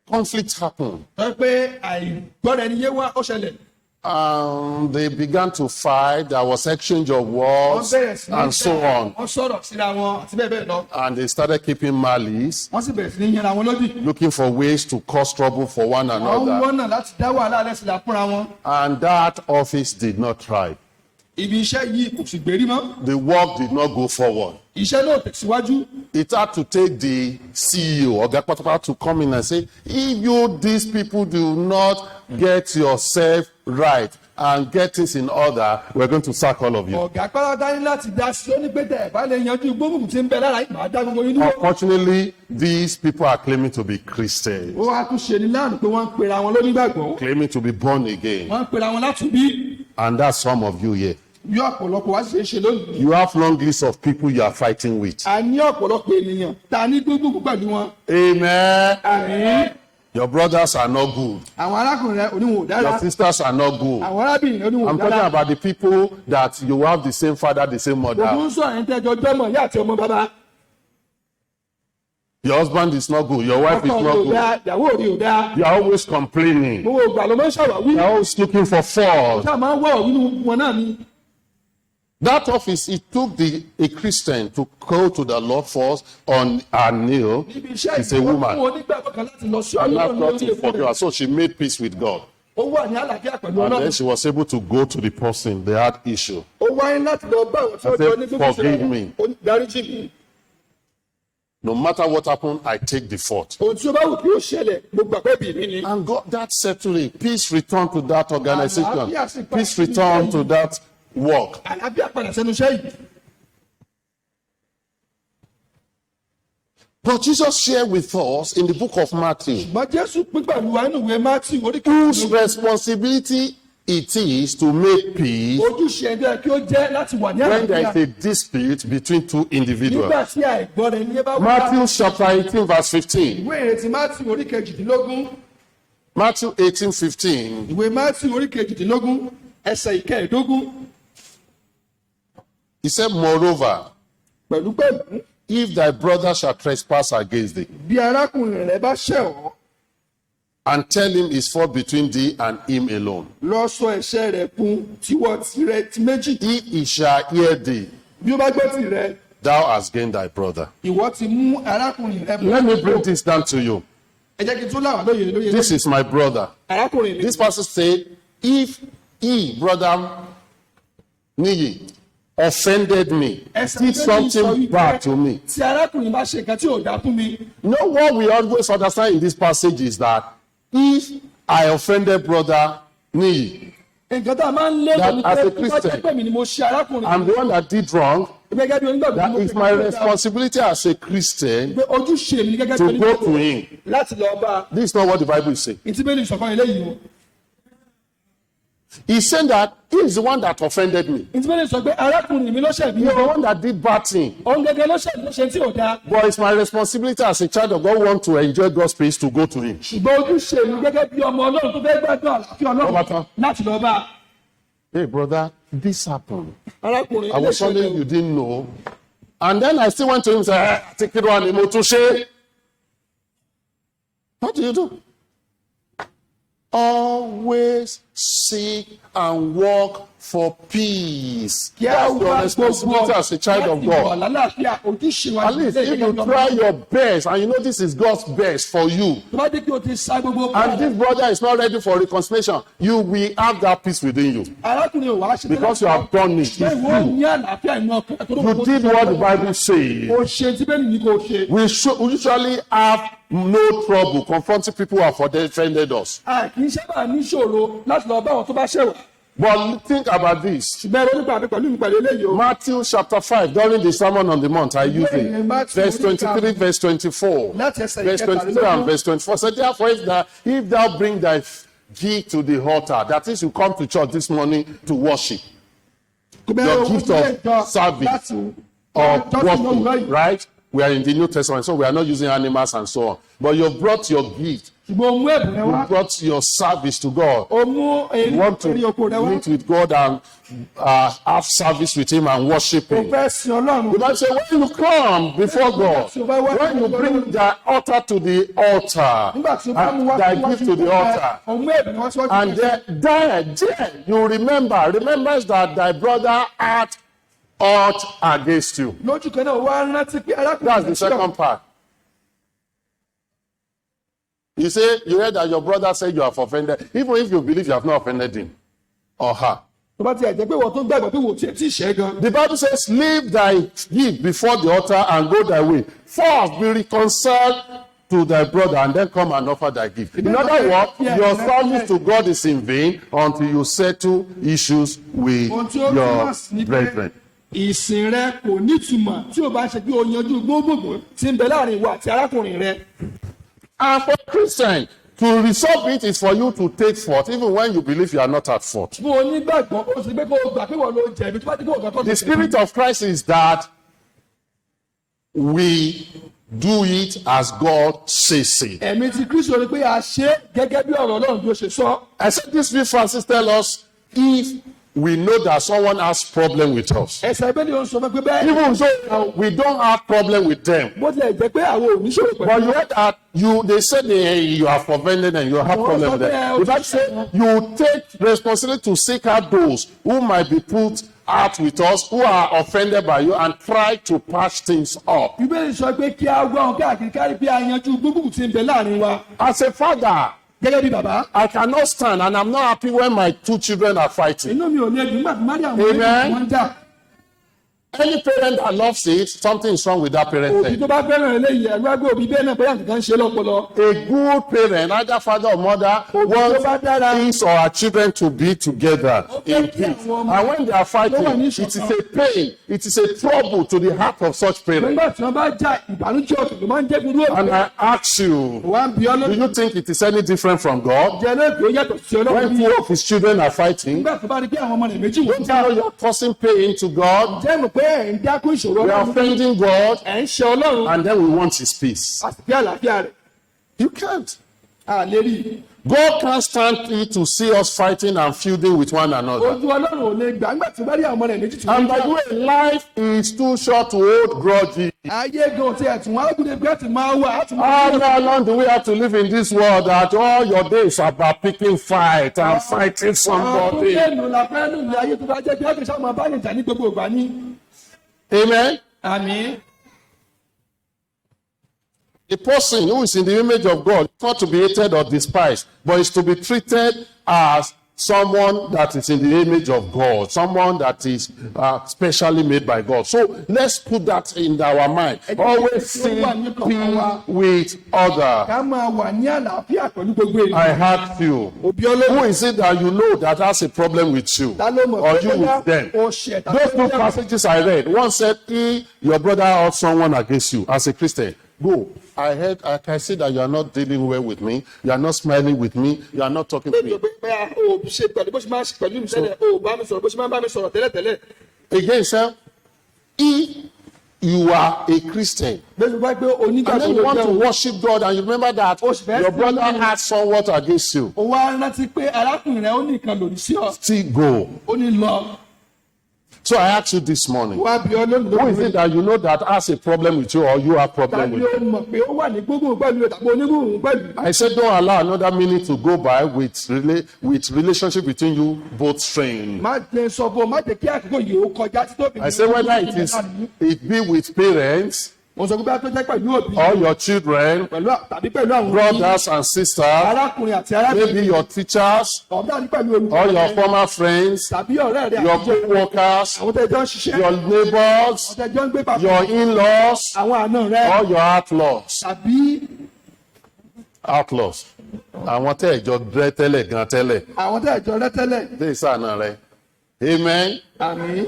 conflict happened. tó jẹ́ pé àìgbọ́ra ẹni yé wá, ó ṣẹlẹ̀. And they began to fight. There was exchange of Wọ́n words bẹ̀rẹ̀ sí ní and so on. wọ́n sọ̀rọ̀ síra wọn àti bẹ́ẹ̀ bẹ́ẹ̀ lọ. And they started keeping malice, Wọ́n sì bẹ̀rẹ̀ sí ní yanra wọn lódì. looking for ways to cause trouble for one Wọ́n ń another. wọ́nà láti dá wàhálà alẹ́ sílẹ̀ fúnra wọn. And that office did not thrive. Ibi iṣẹ́ yìí kò sì gbérí mọ́. The work did not go forward. Iṣẹ́ náà tẹ̀síwájú. It had to take the CEO, Oga Patapa, to come in and say, if you, these people, do not get yourself right and get things in order, we're going to sack all of you. Ọ̀gá pátá ní láti dá sí, ó ní pé tẹ̀ bá lè yanjú gbóngbò tí ń bẹ lára yìí, màá dá gbogbo yín dúró. Unfortunately, these people are claiming to be Christians, Ó wá tún ṣe ní láàánú pé wọ́n ń pera wọn lónígbàgbọ́. claiming to be born again. Wọ́n ń pera wọn látúbí. And that's some of you here. Bí ọ̀pọ̀lọpọ̀ wá sì ṣe é ṣe lónìí. You have long list of people you are fighting with. A ní ọ̀pọ̀lọpọ̀ ènìyàn tá a ní gbóngbò pẹ̀lú wọn. Amen. Àmín. Your brothers are not good. Àwọn arákùnrin rẹ oníwọ̀n ò dára. Your sisters are not good. Àwọn arábìnrin rẹ oníwọ̀n ò I'm talking dára. about the people that you have the same father, the same mother. Ògùn sọ ẹ̀yin tẹ́jọ jọ́mọ̀ ìyá àti ọmọ bàbá. Your husband is not good. Your wife is Ọkọ not rẹ ò good. dáa, ìyàwó rẹ ò dáa. You are always complaining. Gbogbo ìgbà ló máa ń ṣàwáwí. You are always looking for fault. Ṣáà máa ń wá ọ̀rọ̀ nínú wọn náà ni. That office, it took a Christian to go to the Lord first on her knee. Níbi iṣẹ́ It's a ìwọ́n woman. fún onígbàgbọ́ kan láti lọ sí And ọ̀dọ̀ asked Ọlọ́run God lórí to èkó forgive rẹ̀. her. So she made peace with God. Ó wà ní àlàáfíà pẹ̀lú And then Ọlọ́run. she was able to go to the person they had issue. Ó wáyé láti lọ bá àwọn tí ó I jọ said, ní gbogbo "Forgive me." Ó ní, dáríjì mi. No matter what happened, I take the fault. Ohun tí ó bá wù kí ó ṣẹlẹ̀, mo gbà pé bí mi ni. And God, that settled it. Peace returned to that organization. Àlàáfíà sì padà Peace returned to that work. Àlàáfíà padà sẹ́nu iṣẹ́ yìí. But Jesus shared with us in the book of Matthew Ṣùgbọ́n Jésù pín pẹ̀lú wa nínú ìwé Mátíù orí whose kejìlélógún. responsibility it is to make peace Ojúṣe ẹgbẹ́ kí ó jẹ́ láti wà ní when there àlàáfíà. is a dispute between two individuals. Nígbà tí àìgbọ́ra ẹni yé bá wà. Matthew chapter 18, verse 15. Ìwé ìrètí Mátíù orí kejìdínlógún. Matthew 18, 15. Ìwé Mátíù orí kejìdínlógún ẹsẹ̀ ìkẹẹ̀dógún. He said, Moreover, Pẹ̀lú pẹ̀lú if thy brother shall trespass against thee, bí arákùnrin rẹ bá ṣẹ̀ ọ́, and tell him his fault between thee and him alone, lọ sọ ẹ̀ṣẹ̀ rẹ̀ fún tiwọ́ tirẹ̀ ti méjì. if he shall hear thee, Bí ó bá gbọ́ tirẹ̀, thou hast gained thy brother. ìwọ ti mú arákùnrin rẹ. Let me bring this down to you. Ẹ jẹ́ kí n tún láwà lóye lóye. This is my brother. Arákùnrin mi. This pastor said, if he, brother Niyi, offended me, Ẹsẹ̀ did Bíbélì sọ something wípé bad to me. tí arákùnrin bá ṣe nǹkan tí ò dáa fún mi, You know what we always understand in this passage is that if I offended brother Niyi, nǹkan tá a máa ń lérò That ni as pé a tó bá jẹ́ Christian, pé mi ni mo ṣe arákùnrin I'm the one that did wrong, gẹ́gẹ́ bí onígbàgbọ́ that mo ṣe it's my nǹkan tí ò dáa, responsibility as a Christian pé ojúṣe mi ni gẹ́gẹ́ bí to go onígbàgbọ́ to him. láti lọ bá a. This is not what the Bible is saying. Ìtí bẹ́ẹ̀ ni ìṣọ̀kan eléyìí o. He's saying that he is the one that offended me. Ìtí bẹ́ẹ̀ sọ pé arákùnrin mi ló ṣẹ̀ mí He's o. the one that did bad thing. Òun gẹ́gẹ́ ló ṣẹ̀ ló ṣe tí ò dáa. But it's my responsibility as a child of God who want to enjoy God's peace to go to him. Ṣùgbọ́n ojúṣe mi gẹ́gẹ́ bí ọmọ Ọlọ́run tó fẹ́ gbádùn àlàáfíà Ọba tán. Ọlọ́run láti lọ bá a. Hey, brother, this happened. Arákùnrin I was ilé something ìṣẹ̀lẹ̀ you didn't know. And then I still went to him and said, "Eh, take it one, mo tún ṣe." What do you do? Always seek and work for peace. Kí á That's your wá gbogbo responsibility as a child of láti wà God. lálàáfíà ojúṣe wa At least if you try your best and you know this is God's best for you, Tó bá dé kí o ti sa gbogbo and this brother is not ready for reconciliation, you will have that peace within you arákùnrin ò wá ṣe because you have done it. Ṣé It's ìwọ you. ní àlàáfíà inú ọkàn tó You did what the Bible says. O ṣe tí bẹ́ẹ̀ ni kò ṣe. We should usually have no trouble confronting people who have offended us. A kì í sábà níṣòro láti lọ bá àwọn tó bá ṣẹ̀wà. But think about this. Ṣùgbọ́n ẹ̀rọ nípa mi pẹ̀lú mi pẹ̀lú eléyìí o. Matthew chapter 5, during the Sermon on the Mount, I use it. Matthew Verse 23, verse 24. Láti ẹsẹ̀ Verse 23 and verse 24. So therefore, if thou bring thy gift to the altar, that is, you come to church this morning to worship, your gift of service or worship, right? We are in the New Testament, so we are not using animals and so on. But you've brought your gift, Ṣùgbọ́n o mú ẹ̀bùn rẹ wá. you brought your service to God. O mú You want èrè oko rẹ to wá. meet with God and have service with Him and worship O Him. fẹ́ sin Ọlọ́run. The Bible says, when you come before God, when you bring the altar to the altar, Nígbà tí o bá mú and wá thy síwájú gift to the altar, o mú ẹ̀bùn wá síwájú and there you remember that thy brother hath aught against you. Lójú kan náà wá rántí pé arákùnrin That's the second part. You say, you heard that your brother said you have offended, even if you believe you have not offended him or her. Tó bá tiẹ̀ jẹ́ pé wọ́n tó gbàgbọ́ pé wò ó tiẹ̀ tí ì ṣẹ́ gan. The Bible says, "Leave thy gift before the altar and go thy way. First be reconciled to thy brother and then come and offer thy gift." In other words, your service to God is in vain until you settle issues with Ohun tí ó túmọ̀ sí your ni pé brethren. ìsìn rẹ kò nítumọ̀ tí o bá ṣe pé o yanjú gbogbogbò tí ń bẹ láàrin ìwọ àti arákùnrin rẹ. And for Christian, to resolve it is for you to take fault, even when you believe you are not at fault. Fún onígbàgbọ́ ó sì pé kó o gbà pé wọ́n ló jẹ̀bi tó bá ti kó o gbà kó The spirit of Christ is that we do it as God says it. Ẹ̀mí ti Kristo ni pé a ṣe é gẹ́gẹ́ bí ọ̀rọ̀ Ọlọ́run bí ó ṣe sọ. I said this week, Francis tell us if we know that someone has problem with us. Ẹsẹ̀ bẹ́ẹ̀ ni ó ń sọ fún pé bẹ́ẹ̀. Even though we don't have problem with them. Bó tilẹ̀ jẹ́ pé àwọn ò níṣòro pẹ̀lú. But you heard that they say you have offended and you have problem with them. The Bible say you take responsibility to seek out those who might be put out with us, who are offended by you, and try to patch things up. Bíbélì sọ pé kí a wá wọn káàkiri kárí pé a yanjú gbogbo tí ń bẹ láàrin wa. As a father, Gẹ́gẹ́ bí bàbá. I cannot stand and I'm not happy when my two children are fighting. Inú mi ò lè dùn nígbà tí má rí àwọn Amen. méjì wọ́n ń jà. Any parent that loves it, something is wrong with that parent. Òbí tó bá fẹ́ràn eléyìí ẹ̀rú àgbẹ̀ òbí bẹ́ẹ̀ náà bóyá nǹkan ń ṣe lọ́pọlọ. A good parent, either father or mother, Òbí tó bá dára. wants his or her children to be together in peace. And when they are fighting, it is a pain, it is a trouble to the heart of such parents. Nígbà tí wọ́n bá jà ìbànújẹ́ ọkàn ló máa ń jẹ́ fún irú And òbí. I ask you, Wà á bí ọ do lórí you think it is any different from God? jẹ́ lóògbé ó yàtọ̀ sí Ọlọ́run When bí. two of his children are fighting, Nígbà tó bá rí pé àwọn ọmọ rẹ̀ méjì wọ́n don't jà. you know you are causing pain to God? Jẹ́ mọ̀ pé ẹ̀ ń dákún ìṣòro We are Ọlọ́run. offending God, Ẹ̀ ń ṣe Ọlọ́run. and then we want his peace. A sì fi àlàáfíà rẹ̀. You can't. A lè rí i. God can't stand it to see us fighting and feuding with one another. Ojú Ọlọ́run ò lè gbà nígbà tí ó bá rí àwọn ọmọ rẹ̀ méjì tí wọ́n And ń by jà. the way, life is too short to hold grudges. Ayé gan ti ẹ̀tún wọn á gúnlẹ̀ bí wọ́n ti máa wà á ti máa How long do we have to live in this world that all your days are about picking fight and fighting Ọdún somebody? mélòó la fẹ́ lò ní ayé tó bá jẹ́ pé àgbẹ̀ṣà máa bá yẹn jà ní gbogbo ìgbà ní. Amen. Àmín. A person who is in the image of God is not to be hated or despised, but is to be treated as someone that is in the image of God, someone that is specially made by God. So let's put that in our mind. Always seek peace with others. Ká máa wà ní àlàáfíà pẹ̀lú gbogbo ènìyàn. I ask you, Òbí ológun. who is it that you know that has a problem with you Ta ló mọ̀ or pé you bóyá with them? o ṣẹ̀ tàbí Those two bóyá- passages I read, one said, "He, your brother, or someone against you as a Christian. Go. I heard, I can see that you are not dealing well with me. You are not smiling with me. You are not talking to me. Pé o ṣe pẹ̀lú bó ṣe máa ń ṣe pẹ̀lú mi tẹ́lẹ̀, o bá mi sọ̀rọ̀ bó ṣe máa ń bá mi sọ̀rọ̀ tẹ́lẹ̀tẹ́lẹ̀. Again, sir, if you are a Christian Bẹ́ẹ̀ bá gbé and onígbàgbọ́ then you ló want jẹ́ to o. worship God and you remember that Oh, sì your brother has somewhat against you, O wá rántí pé arákùnrin rẹ ó ní nǹkan lòdì sí ọ. still go. Ó ní lọ. So I asked you this morning, Wá bí ọ lónìí who is lónìí. it that you know that has a problem with you or you have problem Tàbí with? o mọ̀ pé ó wà ní gbógun pẹ̀lú tàbí onígbòhùn pẹ̀lú. I said, don't allow another minute to go by with relationship between you both strained. Má jẹ́ sọ fún ọ, má jẹ́ kí àkókò yìí ó kọjá títí tó fi. I said, whether it be with parents Mo sọ pé bá tó jẹ́ pẹ̀lú òbí or your children, pẹ̀lú tàbí pẹ̀lú àwọn òbí, brothers and sisters, arákùnrin àti arábìnrin, maybe your teachers ọ̀gá ní pẹ̀lú olùkọ́ or your rẹ, former friends, tàbí ọ̀rẹ́ rẹ your àtijọ́, co-workers, àwọn tẹ́jọ́ ń ṣiṣẹ́, your neighbors, àwọn tẹ́jọ́ ń gbé papọ̀, your in-laws, àwọn àna rẹ or your outlaws. tàbí Outlaws. Àwọn tẹ́ ẹ̀jọ́ dẹ́ tẹ́lẹ̀ gan tẹ́lẹ̀. Àwọn tẹ́jọ́ rẹ tẹ́lẹ̀. Dé ìsànà rẹ̀. Amen. Àmín.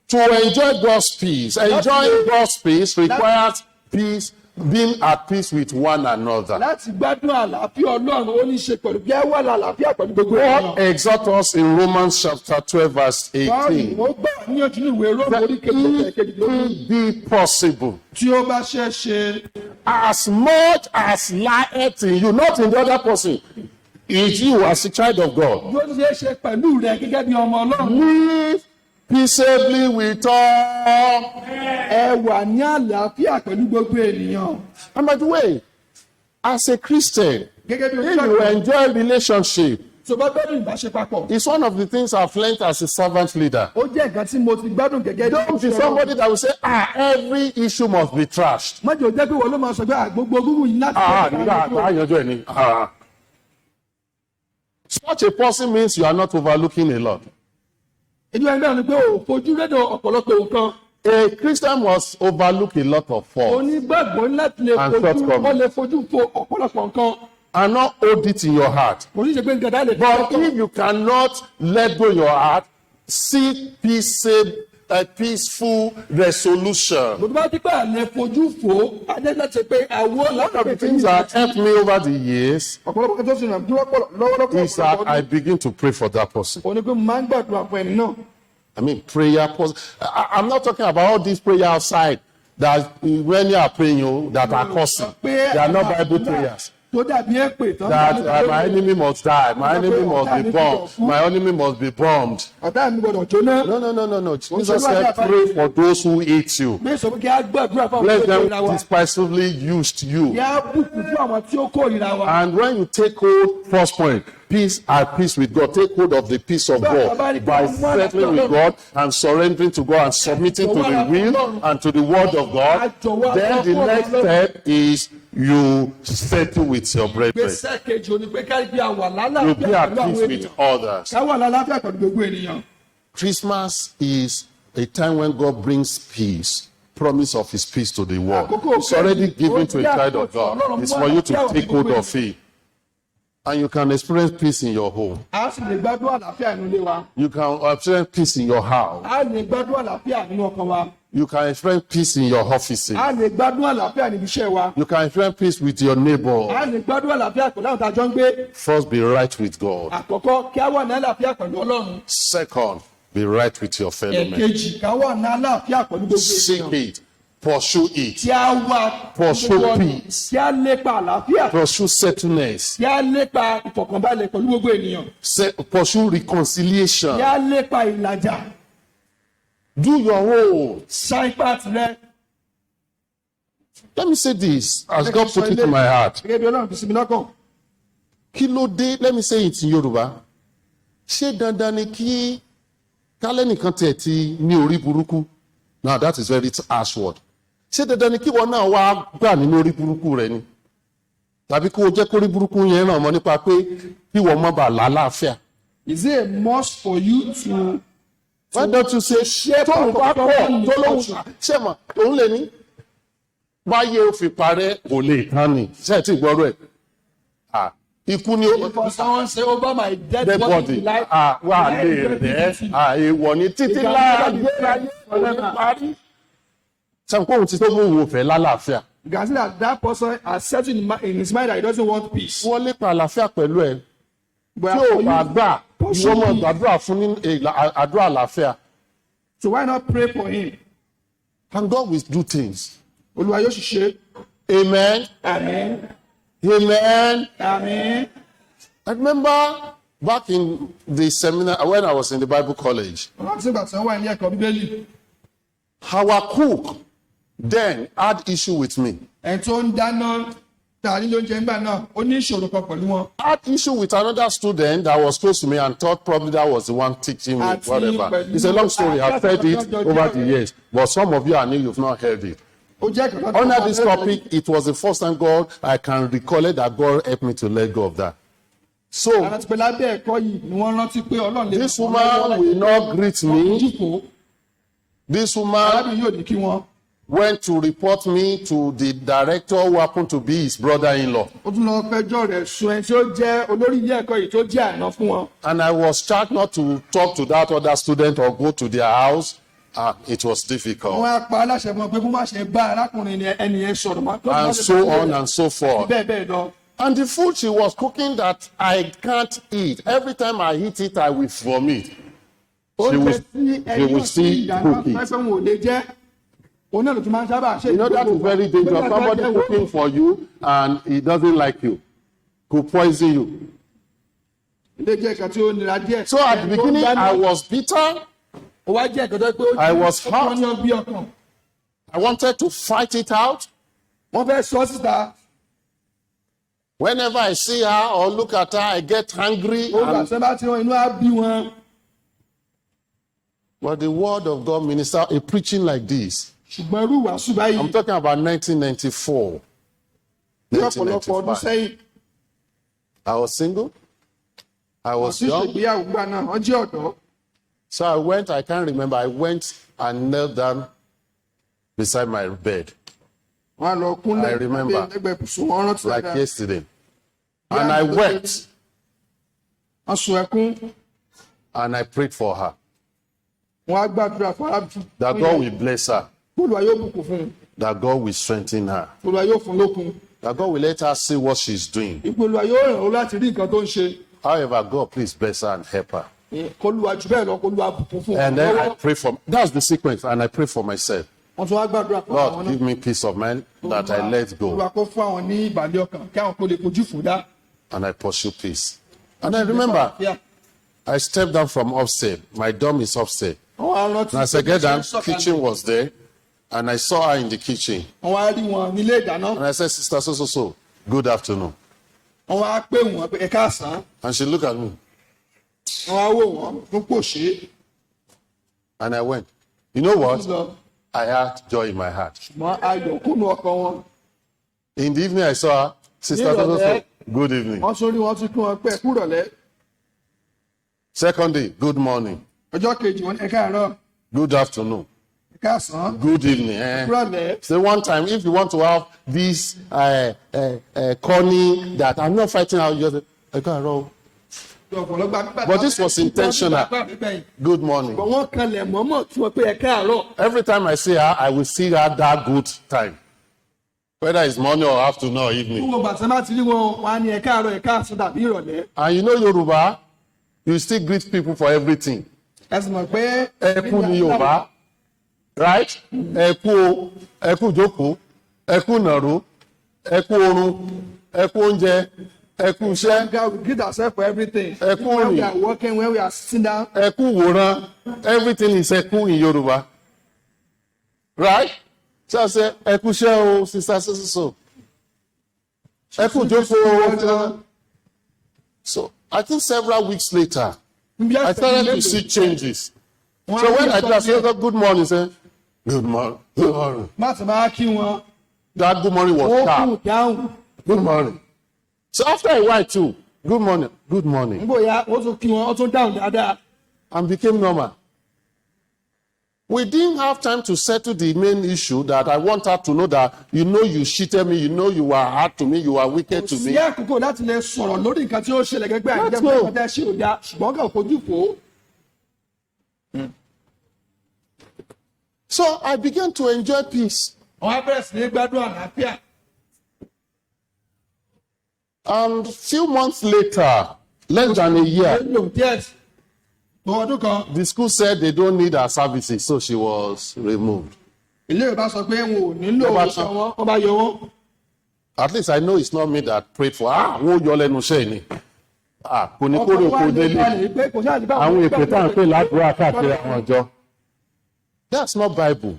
To enjoy God's peace, enjoying God's peace requires peace, being at peace with one another. Láti gbádùn àlàáfíà Ọlọ́run, ó ní í ṣe pẹ̀lú bí ẹ wà lálàáfíà pẹ̀lú gbogbo ènìyàn. God exhorts us in Romans chapter 12, verse Paul 18. ó gbà níyànjú ní ìwé Róòmù orí kejì ẹsẹ̀ 18. If it be possible, Tí ó bá ṣe é ṣe, as much as lieth in you, not in the other person, in you as a child of God, yóò ṣe é ṣe pẹ̀lú rẹ gẹ́gẹ́ bí ọmọ Ọlọ́run, live peaceably with all. Ẹ wà ní àlàáfíà pẹ̀lú gbogbo ènìyàn. And by the way, as a Christian, Gẹ́gẹ́ bí if you onígbàgbọ́, enjoy relationship, tó bá gbádùn ìbáṣepapọ̀, it's one of the things I've learned as a servant leader. Ó jẹ́ nǹkan tí mo ti gbádùn gẹ́gẹ́ bí Don't be somebody that will say, "Ah, every issue must be trashed." Má jẹ́ ó jẹ́ pé wọ́n ló máa sọ pé, "Ah, gbogbo gúgù yìí láti." Ah, nígbà tá a yanjú ẹ̀ ni. Ah. Such a person means you are not overlooking a lot. Ìdí ẹni náà ni pé o fojú rédò ọ̀pọ̀lọpọ̀ nǹkan. A Christian must overlook a lot of faults Onígbàgbọ́ láti lè and fojú shortcomings wọ́n lè fojú fo ọ̀pọ̀lọpọ̀ nǹkan. And not hold it in your heart. Kò ní ṣe pé nǹkan dá lè fi But sọ́kàn. if you cannot let go your heart, seek peace, a peaceful resolution. Mo tó bá dípẹ́ àlẹ́ fojú fo adé láti pé àwọ̀ One of the things that helped me over the years Ọ̀pọ̀lọpọ̀ tó sì ràn mí lọ́wọ́ is that I begin to pray for that person. Òní pé mo máa ń gbàdúrà fún ẹni náà. I mean, prayer. I'm not talking about all these prayer outside that when you are praying, you that are cursing. Pé They are not Bible prayers. tó dàbí èpè tán. That my enemy must die, my enemy must be bombed, my enemy must be bombed. Ọ̀tá mi gbọ́dọ̀ jóná. No, no, no, no, no. Jesus said, "Pray for those who hate you." Bí sọ pé kí á gbàdúrà fún àwọn Bless tó them kórìíra wa. despitefully used you. Kí á bùkún fún àwọn tí ó kórìíra wa. And when you take hold, first point, peace at peace with God. Take hold of the peace of God by settling with God and surrendering to God and submitting to the will and to the word of God. Then the next step is you settle with your brethren. Gbèsè kejì òní pé ká bí a wà You be lálàáfíà at pẹ̀lú àwọn peace with ènìyàn. Others. Ká wà lálàáfíà pẹ̀lú gbogbo ènìyàn. Christmas is a time when God brings peace, promise of his peace to the world. Àkókò It's already given to a child of God. It's for you to take hold of it. And you can experience peace in your home. A sì lè gbádùn àlàáfíà nínú ilé wa. You can experience peace in your house. A lè gbádùn àlàáfíà nínú ọkàn wa. You can experience peace in your offices. A lè gbádùn àlàáfíà níbi iṣẹ́ wa. You can experience peace with your neighbor. A lè gbádùn àlàáfíà pẹ̀lú àwọn tá a jọ ń gbé. First, be right with God. Àkọ́kọ́, kí á wà ní àlàáfíà pẹ̀lú Ọlọ́run. Second, be right with your fellow men. Ẹ̀kejì, ká wà ní àlàáfíà pẹ̀lú gbogbo Seek ènìyàn. it. Pursue it. Kí á wà Pursue gbogbo ọ̀nà. peace. Kí á lépa àlàáfíà. Pursue settleness. Kí á lépa ìfọ̀kànbalẹ̀ pẹ̀lú gbogbo ènìyàn. Pursue reconciliation. Kí á lépa ìlàjà. Do your own. Sa ipá tirẹ̀. Let me say this as God put it in my heart. Gẹ́gẹ́ bí Ọlọ́run fi sí mi lọ́kàn. Kí ló dé? Let me say it in Yorùbá. Ṣé dandan ni kí kálẹ́nìkan tiẹ̀ ti ní orí burúkú? Now that is very harsh word. Ṣé dandan ni kí wọn náà wá gbà nínú orí burúkú rẹ ni? Tàbí kó o jẹ́ kórí burúkú yẹn ràn mọ́ nípa pé kí wọ́n má bàa lálàáfíà? Is it a must for you to Why don't you say share tóun bá part of pọ̀ tó lóhùn misfortune? ṣé mà òun lè ní báyé ó fi parẹ́ kò lè tán ni, ṣé ẹ ti gbọ́rọ̀ ẹ̀? Ah, ikú ni ó For someone say, "Over my dead dead body, body life." ah, wà lè rẹ̀ èèwọ̀ ni títí láàyè láyé kò ní parí. Sànkóhun ti tó mú òun ò fẹ́ lálàáfíà. You can see that that person has settled in his mind that he doesn't want peace. Wọ́n lépa àlàáfíà pẹ̀lú ẹ̀. But Tí ò for bá you, gbà, ìwọ máa gbàdúrà fún ní àdúrà àlàáfíà. So why not pray for him? And God will do things. Olúwa yóò ṣiṣẹ́. Amen. Àmín. Amen. Àmín. I remember back in the seminar when I was in the Bible college, Rántí ìgbà tí wọ́n wà ní ẹ̀kọ́ Bíbélì. our cook then had issue with me. Ẹni tó ń dáná ta ní lóúnjẹ ńgbà náà, ó ní ìṣòro kan pẹ̀lú wọn. Had issue with another student that was close to me and thought probably that was the one teaching me, Àti whatever. pẹ̀lú- It's a long story. I've said it over the years, but some of you are new, you've not heard it. Ó jẹ́ ẹ̀kọ́ tó Under this topic, it was the first time God, I can recall it, that God helped me to let go of that. So, Rántí pé lábẹ́ ẹ̀kọ́ yìí ni wọ́n rántí pé Ọlọ́run lè. this woman will not greet me. Jókòó. This woman Arábìnrin yóò ní kí wọ́n. went to report me to the director who happened to be his brother-in-law. Ó tún lọ fẹjọ́ rẹ̀ sùn ẹni tí ó jẹ́ olórí ilé ẹ̀kọ́ yìí tó jẹ́ àná fún wọn. And I was charged not to talk to that other student or go to their house. Ah, it was difficult. Wọ́n á pa aláṣẹ fún wọn pé kó má ṣe bá arákùnrin ẹni yẹn sọ̀rọ̀ mọ́. And so on and so forth. Bẹ́ẹ̀ bẹ́ẹ̀ lọ. And the food she was cooking that I can't eat. Every time I eat it, I will vomit. She will, Oúnjẹ tí she ẹni will náà sí still ìdáná cook it. pẹ́pẹ́ wọn ò lè jẹ́. Òun náà ló tún máa ń sábà ṣe. You know, that is very dangerous. Somebody cooking for you and he doesn't like you, could poison you. Ilé jẹ́ ìkan tí ó nira díẹ̀. So at the beginning, I was bitter. Ó wá jẹ́ ìkan tó pé ó I was ó hurt. ní ọbí ọkàn. I wanted to fight it out. Wọ́n fẹ́ sọ síta. Whenever I see her or look at her, I get angry. Ó gbà And, sẹ́ bá ti wọn inú á bí wọn. but the word of God minister, a preaching like this. Ṣùgbọ́n irú ìwàásù báyìí I'm talking about 1994. ní ọ̀pọ̀lọpọ̀ ọdún 1995. sẹ́yìn. I was single. I was Wọ́n sì young. ṣègbéyàwó gbà náà, wọ́n jẹ́ ọ̀dọ́. So I went, I can't remember, I went and knelt down beside my bed Wọ́n á lọ kúnlẹ̀ I remember. lẹ́gbẹ̀ẹ́ ibùsùn wọn rántí like dáadáa. yesterday. And I wept Wọ́n sun ẹkún, and I prayed for her wọ́n á gbàdúrà fún arábìnrin. that God will bless her, Olúwa yóò bùkún fún un. that God will strengthen her, Olúwa yóò fún un lókun. that God will let her see what she's doing. Ipò Olúwa yóò ràn ó láti rí nǹkan tó ń ṣe. However, God, please bless her and help her. K'Olúwa jù bẹ́ẹ̀ lọ, k'Olúwa bùkún fún un. And then I pray for, that's the sequence, and I pray for myself. Wọ́n tún wá gbàdúrà fún àwọn Lord, náà. give me peace of mind that I let go Olúwa kó fún àwọn ní ìbàlẹ̀ ọkàn kí àwọn kó lè kojú fún dá. and I pursue peace. And I remember Yeah. I stepped down from upstairs. My dorm is upstairs. Wọ́n wá rántí. And as I get down, kitchen was there, and I saw her in the kitchen. Wọ́n wá rí wọn nílé ìdáná. And I said, "Sister, so, so, so, good afternoon." Wọ́n wá pè wọ́n pé ẹ káàsán. And she looked at me, Wọ́n wá wò wọ́n fún pòṣé. and I went, "You know what? Lọ I had joy in my heart." ṣùgbọ́n ayọ̀ kúnnú ọkàn wọn. In the evening, I saw her, "Sister, so, so, so, good evening." Wọ́n tún rí wọn tún kí wọn pé ẹ kú ìrọ̀lẹ́. Second day, good morning, Ọjọ́ kejì wọn ní ẹ káàárọ̀, good afternoon, ẹ káàsán, good evening. Eh? kúrọ̀lẹ́. So one time, if you want to have this corny that I'm not fighting out, you just say, "Ẹ káàárọ̀." Ọ̀pọ̀lọpọ̀ But this was intentional. Good morning. But wọ́n kanlẹ̀ mọ́mọ́ tí wọ́n pé ẹ káàárọ̀. Every time I see her, I will see her that good time. Whether it's morning or afternoon or evening. Gbogbo bàtà bá ti rí wọn, wọn á ní ẹ káàárọ̀, ẹ káàsán tàbí ìrọ̀lẹ́. And you know Yoruba, you still greet people for everything. Ẹ sì mọ̀ pé. Ẹ kú ni Yorùbá, right? Ẹ kú o, ẹ kú jókòó, ẹ kú nàró, ẹ kú oorun, ẹ kú oúnjẹ, ẹ kú iṣẹ́, God, we greet ourselves for everything. Ẹ kú When we rìn. are working, when we are sitting down, ẹ kú wòran, everything is ẹ kú in Yoruba. Right? So I say, ẹ kú iṣẹ́ o, sister so so so. Ẹ kú jókòó o. So I think several weeks later, I started to see changes. So when I just said good morning, say, "Good morning, good morning." Má ti máa kí wọn, That good morning was ó kù sharp. dáhùn. Good morning. So after a while too, good morning, good morning, Nígbòyà, ó tún kí wọn, ó tún dáhùn dáadáa. and became normal. We didn't have time to settle the main issue that I want her to know that you know you cheated me, you know you were hard to me, you were wicked to Sí me. àkókò láti lè sọ̀rọ̀ lórí nǹkan tí ó ṣẹlẹ̀ gẹ́gẹ́ Let's àìjẹ́ go. pé ọ̀tá ṣe ò dáa, ṣùgbọ́n kàn fojú fò ó. So I began to enjoy peace. Wọ́n á bẹ̀rẹ̀ sí ní gbádùn àlàáfíà. And few months later, less than a year, Lò díẹ̀ tó ọdún kan, the school said they don't need her services, so she was removed. Ilé ìwé bá sọ pé wọn ò nílò Wọ́n bá iṣẹ́ wọn, wọ́n bá yọ wọ́n. At least I know it's not me that prayed for. Ah, wọ́n yọ lẹ́nu iṣẹ́ ni. Ah, kò ní kórè oko délé. Pé kò sáà ní bá Àwọn èpè tá à ń pè ládùúrà káàkiri àwọn ọjọ́. That's not Bible.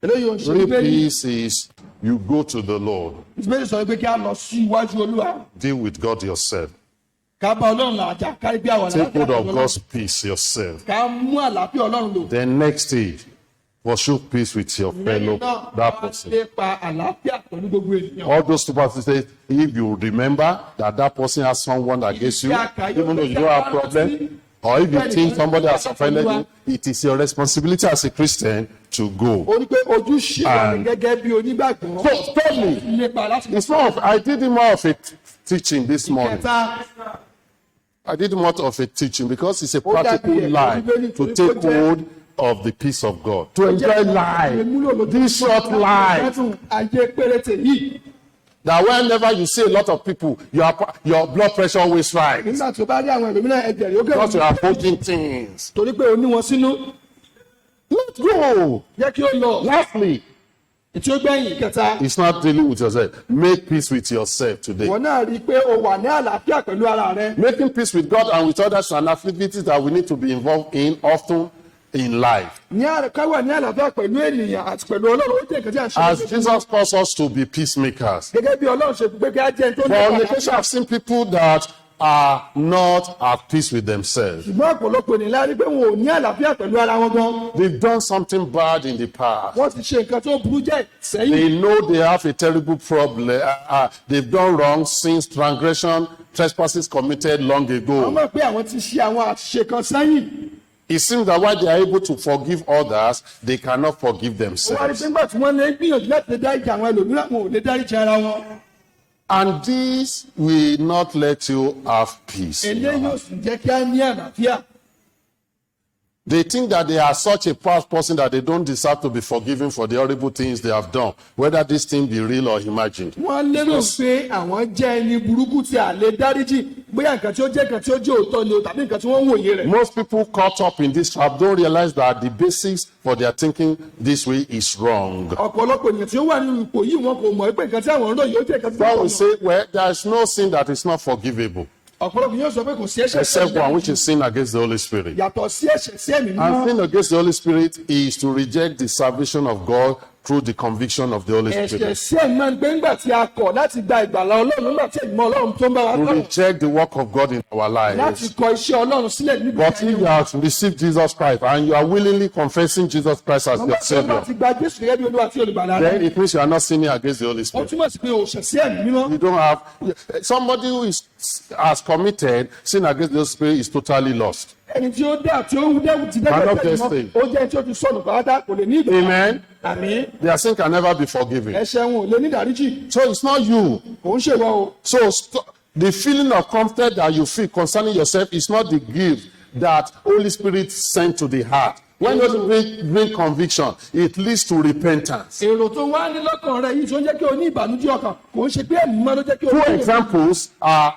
Eléyìí ò ń ṣe Real Bíbélì. peace is you go to the Lord, Bíbélì sọ pé kí a lọ sí iwájú Olúwa. Deal with God yourself. Ká bá Ọlọ́run làjà kárí bí àwọn Take hold of Ọlọ́run. God's peace yourself. Ká mú àlàáfíà Ọlọ́run lò. Then next stage, pursue peace with your fellow, Lẹ́yìn náà, that wá person. lépa àlàáfíà pẹ̀lú gbogbo ènìyàn. All those two passages say, if you remember that that person has someone against you, even though you don't have problem, or if you think somebody has offended you, it is your responsibility as a Christian to go. Ó ní pé ojúṣe wa ni And- gẹ́gẹ́ bí onígbàgbọ́. So, thirdly, Lépa láti. it's more of, I did more of a teaching this morning. Kẹta, I did more of a teaching because it's a Ó dàbí practical ẹ̀kọ́ life Bíbélì to torí take kó jẹ́- hold of the peace of God, to enjoy life, this short life. Gbádùn ayé péréte yìí. That whenever you see a lot of people, your blood pressure always rise Nígbà tó bá rí àwọn ẹlòmíràn, ẹ̀jẹ̀ rẹ̀ ó because you gẹ̀rù. are holding things. Torí pé o ní wọn sínú. Let go. Jẹ́ kí ó lọ. Lastly, Tí ó gbẹ̀yìn, kẹta. it's not dealing with yourself. Make peace with yourself today. Ìwọ náà rí i pé o wà ní àlàáfíà pẹ̀lú ara rẹ. Making peace with God and with others is an activity that we need to be involved in often in life. Ní ká wà ní àlàáfíà pẹ̀lú ènìyàn àti pẹ̀lú Ọlọ́run, ó jẹ́ nǹkan tí a ń ṣe. As Jesus calls us to be peacemakers. Gẹ́gẹ́ bí Ọlọ́run ṣe pé kí á jẹ́ ẹni tó ní But on àlàáfíà. occasion, I've seen people that are not at peace with themselves. Ṣùgbọ́n ọ̀pọ̀lọpọ̀ ènìyàn la rí pé wọn ò ní àlàáfíà pẹ̀lú ara wọn gan. They've done something bad in the past. Wọ́n ti ṣe nǹkan tó burú jẹ́ sẹ́yìn. They know they have a terrible problem. They've done wrong, sins, transgression, trespasses committed long Wọ́n ago. mọ̀ pé àwọn ti ṣe àwọn àṣìṣe kan sẹ́yìn. It seems that while they are able to forgive others, they cannot forgive Wọ́n wá rí themselves. pé nígbà tí wọ́n lè gbìyànjú láti lè dáríjì àwọn ẹlòmíràn, wọn ò lè dáríjì ara wọn. And this will not let you have peace in your Eléyìí ò heart. sì jẹ́ kí á ní àlàáfíà. They think that they are such a proud person that they don't deserve to be forgiven for the horrible things they have done, whether this thing be real or imagined. Wọ́n lérò pé àwọn jẹ́ ẹni burúkú tí a lè dáríjì, bóyá nǹkan tí ó jẹ́ nǹkan tí ó jẹ́ òótọ́ ni o tàbí nǹkan tí wọ́n ń wòye rẹ̀. Most people caught up in this trap don't realize that the basis for their thinking this way is wrong. Ọ̀pọ̀lọpọ̀ ènìyàn tí ó wà nínú ipò yìí, wọn kò mọ̀ pé nǹkan tí àwọn ń rò yìí ó jẹ́ nǹkan tí God wọ́n will mọ̀. say, "Well, there is no sin that is not forgivable, Ọ̀pọ̀lọpọ̀ yóò sọ pé kò sí ẹ̀ṣẹ̀ except one, which is sin against the Holy Spirit." yàtọ̀ sí ẹ̀ṣẹ̀ sí Ẹ̀mí And Mímọ́. sin against the Holy Spirit is to reject the salvation of God through the conviction of the Holy Ẹ̀ṣẹ̀ Spirit. sí Ẹ̀mí máa ń gbé nígbà tí a kọ̀ láti gba ìgbàlà Ọlọ́run nígbà tí Ẹ̀mí Ọlọ́run tó ń bá wa To sọ̀rọ̀. reject the work of God in our Láti lives. kọ iṣẹ́ Ọlọ́run sílẹ̀ níbi But if you have received Jesus Christ and you are willingly confessing Jesus Christ as your Savior, ti gba Jésù gẹ́gẹ́ bí Olúwa àti Olùgbàlà rẹ̀, then it means you are not sinning against the Holy ó Spirit. túmọ̀ sí pé o ṣẹ̀ sí Ẹ̀mí Mímọ́. You don't have somebody who is has committed sin against the Holy Spirit is totally lost. Ẹni tí ó dá tí ó ń dẹ́kun ti dẹ́kun Cannot ẹ̀ṣẹ̀ get mímọ́, saved. ó jẹ́ ẹni tí ó ti sọnù pátá, kò lè ní ìgbàlà. Amen. Àmín. Their sin can never be forgiven. Ẹ̀ṣẹ̀ wọn ò lè ní ìdáríjì. So it's not you. Kò ń ṣèwọ o. So the feeling of comfort that you feel concerning yourself is not the gift that Holy Spirit sent to the heart. When Holy Spirit bring conviction, it leads to repentance. Èrò tó wá ní lọ́kàn rẹ yìí tó ń jẹ́ kí o ní ìbànújẹ́ ọkàn, kò ń ṣe pé Ẹ̀mí Mímọ́ ló jẹ́ kí o Two ní. examples are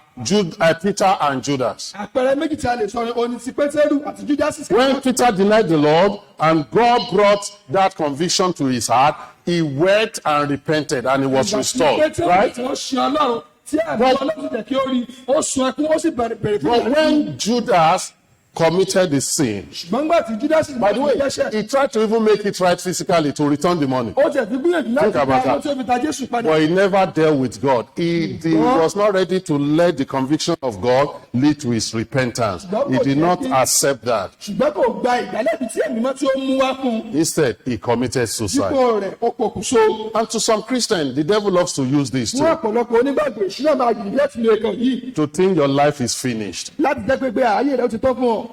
Peter and Judas. Àpẹẹrẹ méjì tí a lè sọ ni oní ti Pétérù àti Júdásì. When Peter denied the Lord and God brought that conviction to his heart, he wept and repented and he was restored. Pétérù Right? tí wọ́n ṣe Ọlọ́run tí Ẹ̀mí Ọlọ́run jẹ́ kí ó rí, ó sun ẹkún, ó sì bẹ̀rẹ̀ fún But ìdáríjì. when Judas committed the sin, Ṣùgbọ́n nígbà tí Júdásì by the way, dẹ́ṣẹ̀, he tried to even make it right physically to return the money. ó tiẹ̀ ti gbìyànjú láti Think gba about owó that. tí ó fi ta Jésù padà. But he never dealt with God. He was not ready to let the conviction of God lead to his repentance. He did not accept that. Ṣùgbọ́n kò gba ìdálẹ́bi tí Ẹ̀mí Mímọ́ tí ó mú wá fún un. Instead, he committed suicide. Dípò rẹ̀, ó pokùnso. And to some Christians, the devil loves to use this Fún too. ọ̀pọ̀lọpọ̀ onígbàgbọ́, èṣù náà máa gbìyànjú láti lo nǹkan yìí. To think your life is finished. Láti jẹ́ pé ayé rẹ̀ ó ti tán fún ọ.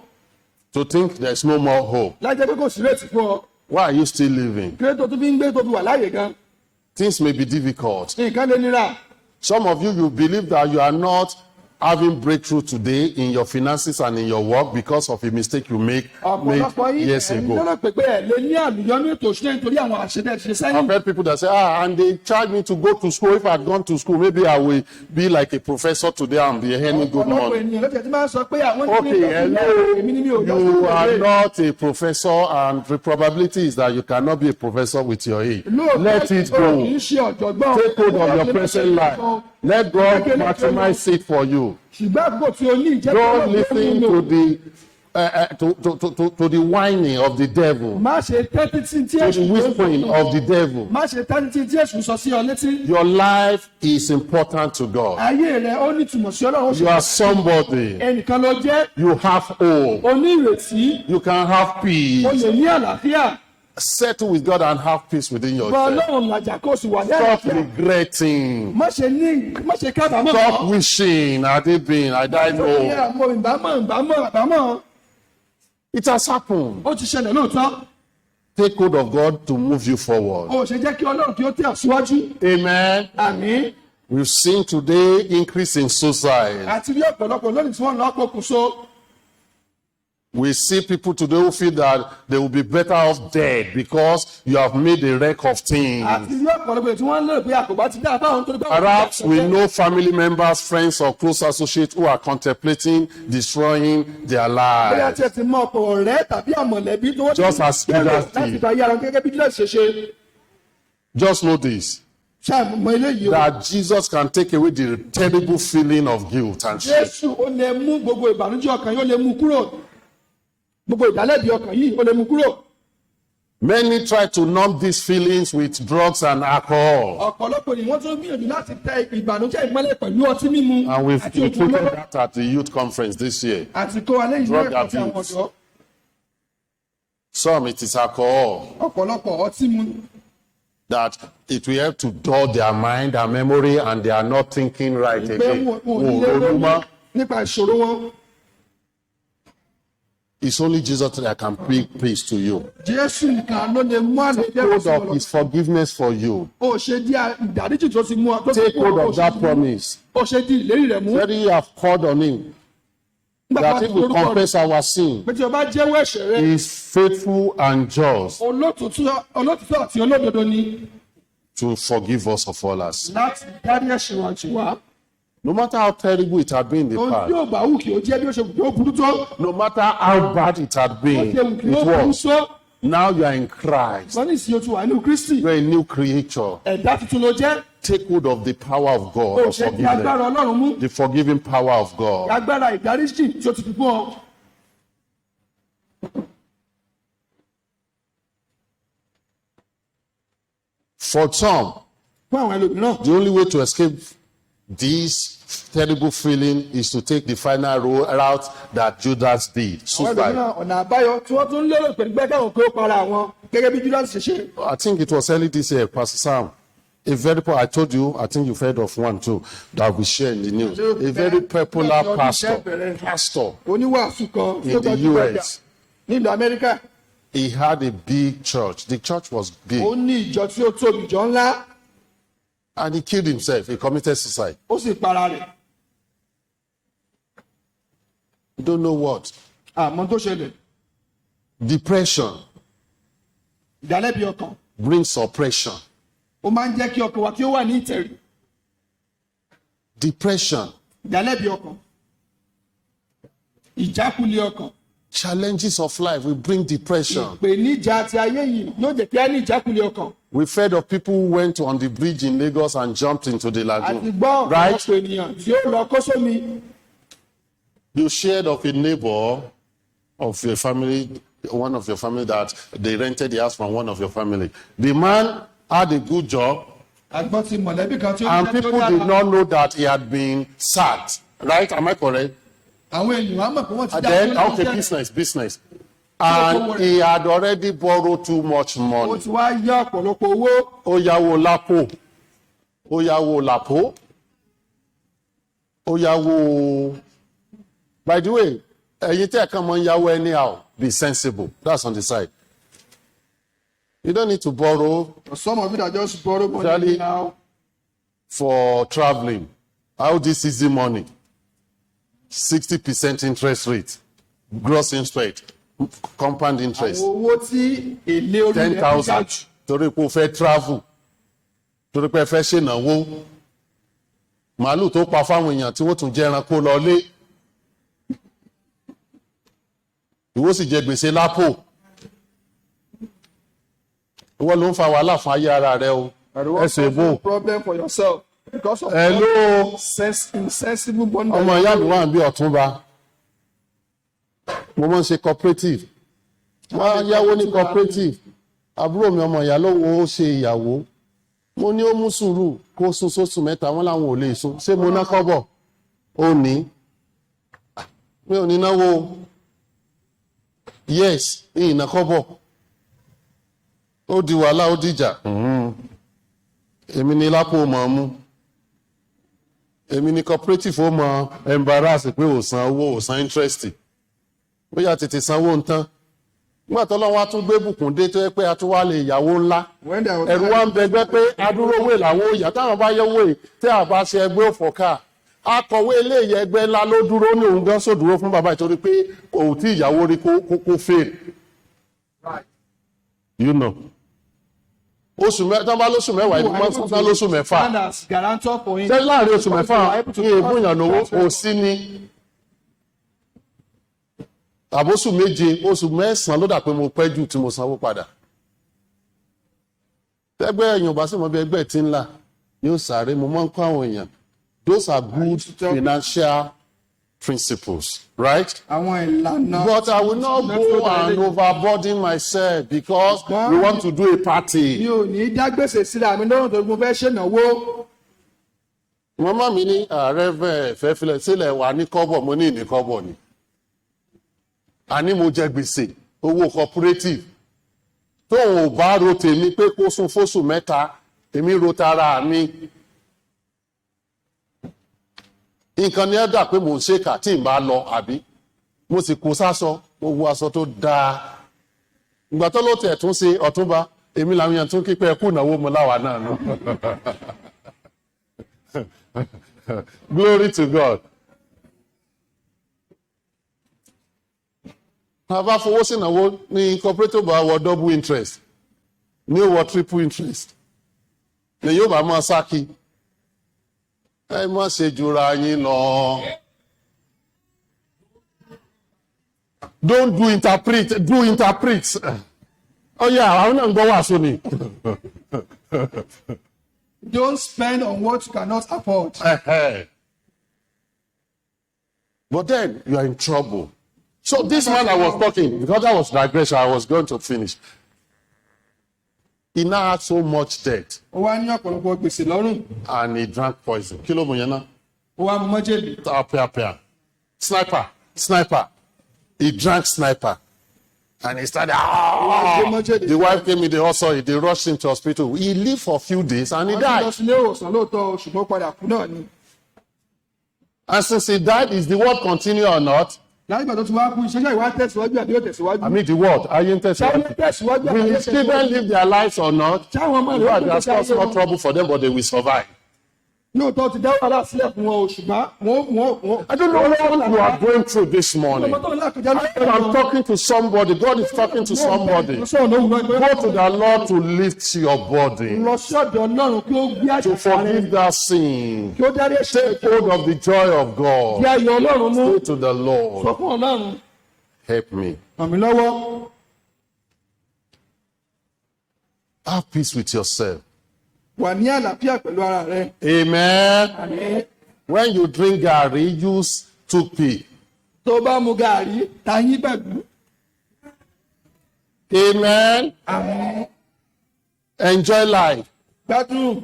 To think there's no more hope. Láti jẹ́ pé kò sí ìrètí fún ọ. Why are you still living? Kí ló tó tún fi ń gbé, tó fi wà láàyè gan? Things may be difficult. Nǹkan lè nira. Some of you, you believe that you are not having breakthrough today in your finances and in your work because of a mistake you made Ọ̀pọ̀lọpọ̀ yín years ẹ̀ ń ago. lérò pé ẹ̀ lè ní àlùyọ ní ètò ìṣúná nítorí àwọn àṣetẹ̀ ṣe sẹ́yìn. I've heard people that say, "Ah, and they charge me to go to school. If I had gone to school, maybe I will be like a professor today and be earning good Ọ̀pọ̀lọpọ̀ money." ènìyàn ló tiẹ̀ ti máa ń sọ pé àwọn ní Okay, hello. èmi ni mi ò lọ sí You are ilé. not a professor, and the probability is that you cannot be a professor with your age. Lóòótọ́, Let it o go. kì í ṣe ọ̀jọ̀gbọ́n. Take hold of your present life. Let God maximize it for you. Ṣùgbọ́n àkókò tí o ní ìjẹ́ Don't listen to the whining of the devil, Má ṣe tẹ́tí tí tí to èṣù the whispering of the devil. Má ṣe tẹ́tí tí tí èṣù sọ sí ọ létí. Your life is important to God. Ayé rẹ ó ní ìtumọ̀ sí Ọlọ́run, ó ṣe You are somebody. ẹnìkan ló jẹ́. You have hope. O ní ìrètí. You can have O peace. lè ní àlàáfíà. Settle with God and have peace within Bọ́ yourself. Ọlọ́run làjà kó o sì wà ní Stop àlàáfíà. regretting. Má ṣe kábàámọ̀. Stop wishing. Had it been, I died. No. Mo ìbámọ̀ ìbámọ̀ ìbámọ̀. It has happened. Ó ti ṣẹlẹ̀ lóòótọ́. Take hold of God to move you forward. O ṣe jẹ́ kí Ọlọ́run kí ó tẹ̀ ọ́ síwájú. Amen. Àmín. We've seen today increase in suicide. Àti rí ọ̀pọ̀lọpọ̀ lónìí tí wọ́n lọ pokùnso. We see people today who feel that they will be better off dead because you have made a wreck of things. Àti rí ọ̀pọ̀lọpọ̀ tí wọ́n lérò pé àkóbá ti dá fáwọn torí pé àwọn ti Perhaps we dá. know family members, friends, or close associates who are contemplating destroying their Bóyá lives. tí ẹ ti mọ ọ̀pọ̀ ọ̀rẹ́ tàbí àmọ̀lẹ́bí tó wọ́n ti Just as gbèrò Judas láti did. gba ayé ara wọn gẹ́gẹ́ bí Judas ṣe ṣe. Just know this, Ṣáà mọ eléyìí o. that Jesus can take away the terrible feeling of guilt and shame. Jésù ó lè mú gbogbo ìbànújẹ́ ọkàn yìí, ó lè mú kúrò. Gbogbo ìdálẹ́bi ọkàn yìí, ó lè mú kúrò. Many try to numb these feelings with drugs and alcohol. Ọ̀pọ̀lọpọ̀ ni wọ́n tún gbìyànjú láti tẹ ìbànújẹ́ ìmọ́lẹ̀ pẹ̀lú ọtí mímu And we've àti we ògùn treated olóró. that at the youth conference this year. Àti kó wa lẹ́yìn ní Drug ẹ̀kọ́ tí àwọn abuse. ọ̀dọ́. Some, it is alcohol Ọ̀pọ̀lọpọ̀ ọtí mu that it will help to dull their mind and memory, and they are not thinking right pé again. wọn ò ní lè Wọn ò ronú ronú mọ́. nípa ìṣòro wọn. It's only Jesus that can bring peace to you. Jésù nìkan ló lè mú àlàáfíà Hold sí of ọ. his forgiveness for you. Ó ṣe di ìdáríjì tó ti mú ọ tó ti Take kú hold ọ of that promise. ó ṣe di ìlérí rẹ̀ mú. Very you have called on him Nígbà tó that bá ti if we lórúkọ rẹ̀ confess our sin, pé tí o bá jẹ́wọ́ ẹ̀ṣẹ̀ rẹ, he is faithful and just olótùtù àti olódodo ni to forgive us of all our sin. láti dárí ẹ̀ṣẹ̀ wa jì wá. No matter how terrible it had been in the Ohun tí past, yóò bá wù kí ó jẹ́ bí ó ṣe wù kí ó burú tó, no matter how bad it had ó been, ṣe wù kí ó it burú was. tó. Now you are in Christ. Wọ́n ní ìsìn otu wà nínú Kristi. You are a new creature. Ẹ̀dá tuntun ló jẹ́. Take hold of the power of God, Ó of ṣe di agbára forgiveness. Ọlọ́run mú. The forgiving power of God. Agbára ìdáríjì tí ó ti fi fún ọ. For some, Fún àwọn ẹlòmíràn, the only way to escape this terrible feeling is to take the final route that Judas did, àwọn suicide. ẹlòmíràn, ọ̀nà àbáyọ tí wọ́n tún lérò pẹ̀lú pé káwọn kó para àwọn gẹ́gẹ́ bí Judas ṣe ṣe. I think it was early this year, Pastor Sam. A very I told you, I think you've heard of one too that we share in the news. A very popular pastor Oníwàásù kan in tó the gbajúgbajà US. nílùú Amẹ́ríkà. He had a big church. The church was big, Ó ní ìjọ tí ó tóbi, ìjọ ńlá. and he killed himself. He committed suicide. Ó sì para rẹ̀. You don't know what. Àmọ́ tó ṣẹlẹ̀. Depression Ìdálẹ́bi ọkàn brings oppression. ó máa ń jẹ́ kí ọkàn wa kí ó wà ní ìtẹ̀rí. Depression, Ìdálẹ́bi ọkàn, ìjákulẹ̀ ọkàn, challenges of life will bring depression. Ìpèníjà ti ayé yìí yóò jẹ́ kí á ní ìjákulẹ̀ ọkàn. We've heard of people who went on the bridge in Lagos and jumped into the Àti lagoon. gbọ́ Right? ọ̀pọ̀ ènìyàn tí ó lọ kó sómi. You shared of a neighbor of your family, one of your family, that they rented the house from one of your family. The man had a good job, Àgbọn ti mọ̀lẹ́bí kan tí ó and ní iṣẹ́ tó people dára. did not know that he had been sacked. Right? Am I correct? Àwọn ènìyàn á mọ̀ pé wọ́n ti And dá then, dúró okay, lẹ́nu iṣẹ́. business, business. And he had already borrowed too much Ó money. ti wá yá ọ̀pọ̀lọpọ̀ owó. Ó yáwó lápò, ó yáwó làpò, ó yáwó. By the way, ẹ̀yin tẹ́ ẹ̀ kàn mọ́ ń yáwó anyhow, be sensible. That's on the side. You don't need to borrow Some of you that just borrow money Charlie. now. For traveling. How this easy money? 60% interest rate, gross interest, compound interest. Owó tí èlé orí ten rẹ̀ fi ga thousand jù. Torí pé o fẹ́ travel, torí pé ẹ fẹ́ ṣènáwó, màálù tó pa fáwọn èèyàn tí wọ́n tún jẹ́ ẹranko lọlé, ìwọ sì jẹ gbèsè lápò. Ìwọ ló ń fa wàhálà fún ayé ara rẹ o. Ẹsẹ̀ ìbò. Problem for yourself because of Hello. Insensible bondage. Ọmọ ìyá mi wà ń bí ọ̀túnba. Mo máa ń ṣe cooperative, wọ́n á yáwó ní cooperative. Àbúrò mi, ọmọ ìyá lówó, ó ṣe ìyàwó. Mo ní ó mú sùúrù kó sún sóṣù 3, wọn làwọn ò lè sún. Ṣé mo ná kọ́bọ̀? Ó ní mi ò ní náwó. Yes, ìyìnà kọ́bọ̀. Ó di wàhálà, ó dìjà. Èmi ní lápò mọ̀ ọ́ mú, èmi ní cooperative. Ó mọ embarrass pé ò san owó, ò san interest, bóyá tètè sanwó ń tán. Nígbà tó lọ́wọ́ á tún gbé bùkún dé, tó yẹ pé a tún wá lè yàwó ńlá. When there was Ẹ̀rù wa ń bẹgbẹ́ pé adúró owó làwọn òyà táwọn bá yẹ owó yìí tí a bá ṣe ẹgbẹ́ òfò ká. Akọ̀wé eléyìí ẹgbẹ́ ńlá ló dúró ní òun gan sódúró fún bàbá ìtorí pé kò tí ìyàwó rí kó fail. Oṣù mẹ́ta bá lóṣù 10, ìlú máa ń fún lóṣù 6. Stand as guarantor for him. Ṣé láàrin oṣù 6 ní èébúyàn lówó kò sí ní àbóṣù 7, oṣù 9 ló dà pé mo pẹ́ jù tí mo sanwó padà. Tẹ́gbẹ́ èèyàn bá sì mọ bí ẹgbẹ́ tí ń là yóò sáré. Mo máa ń kọ́ àwọn èèyàn, those are good financial principles, right? Àwọn ìlànà. But I will not go and overburden myself because we want to do a Mi party. ò ní dá gbèsè síra mi lọ́rùn tó mo fẹ́ ṣènáwó. Màmá mi ní ààrẹ fẹ́ fẹ́ filẹ̀ sílẹ̀ wà ní kọ́bọ̀. Mo ní ìní kọ́bọ̀ ni. Àní mo jẹ gbèsè owó cooperative. Tóun ò bá ro tèmi pé kó sún fóṣù 3, èmi ro tara mi. Nǹkan ni ẹ dà pé mò ń ṣèkà tí n bá lọ, àbí mo sì kó sásọ, mo wo aṣọ tó dáa. Ìgbà tó ló tẹ̀ tún ṣe ọ̀túnba, èmi làwọn èèyàn tún kí pé ẹ kú ìnáwó mo láwa náà nù. Glory to God. Tá a bá fowó sí ìnáwó ní cooperative, bá wọ double interest, ní ó wọ triple interest, ní yóò bá máa sákì. Ẹ má ṣe jura yín lọ. Don't do interpret, do interpret. Oh yeah, àwọn náà ń gbọ́ wàásù ni. Don't spend on what you cannot afford. But then you are in trouble. So this man I was talking, because that was digression, I was going to finish. He now had so much debt Ó wá ní ọ̀pọ̀lọpọ̀ gbèsè lọ́rùn. and he drank poison. Kí ló mú yẹn náà? Ó wá mu májèlé. Pia, pia. Sniper, sniper. He drank sniper. And he started, "Ah!" The wife came in, they also, they rushed him to hospital. He lived for a few days and he Wọ́n ti lọ died. sí ilé ìwòsàn lóòótọ́, ṣùgbọ́n ó padà kú náà ni. And since he died, is the world continue or not? Láti ìgbà tó ti wá kú, iṣẹ́ ìwà tẹ̀síwájú àbí yóò tẹ̀síwájú? I mean, the world. Ayé ń Ṣáwọn tẹ̀síwájú. tẹ̀síwájú àbí Will yóò his children tẹ̀síwájú? live their lives or not? Ṣáwọn ọmọ You rẹ̀ are has caused more trouble for them, but they will survive. Lóòótọ́ ti dá wàhálà sílẹ̀ fún wọn o, ṣùgbọ́n wọ́n. I don't know what you are going through this morning. Ọmọ tó ń là kọjá lọ́wọ́. I'm talking to somebody. God is talking to somebody. Sọ̀rọ̀ lówùúrọ̀ ẹgbẹ́. Go to the Lord to lift your burden, Lọ sí ọ̀dọ̀ Ọlọ́run kí ó gbé to àṣà rẹ̀, forgive that sin. kí ó dárí ẹ̀ṣẹ̀. Take hold of the joy of Kí God. ayọ̀ Ọlọ́run mú. Say to the Lord, Sọ fún Ọlọ́run. "Help me." Ràn mí lọ́wọ́. Have peace with yourself. Wà ní àlàáfíà pẹ̀lú ara rẹ. Amen. Àmín. When you drink garri, use toothpick. Tó bá mu gàrí, tayín pẹ̀lú. Amen. Àmín. Enjoy life. Gbádùn.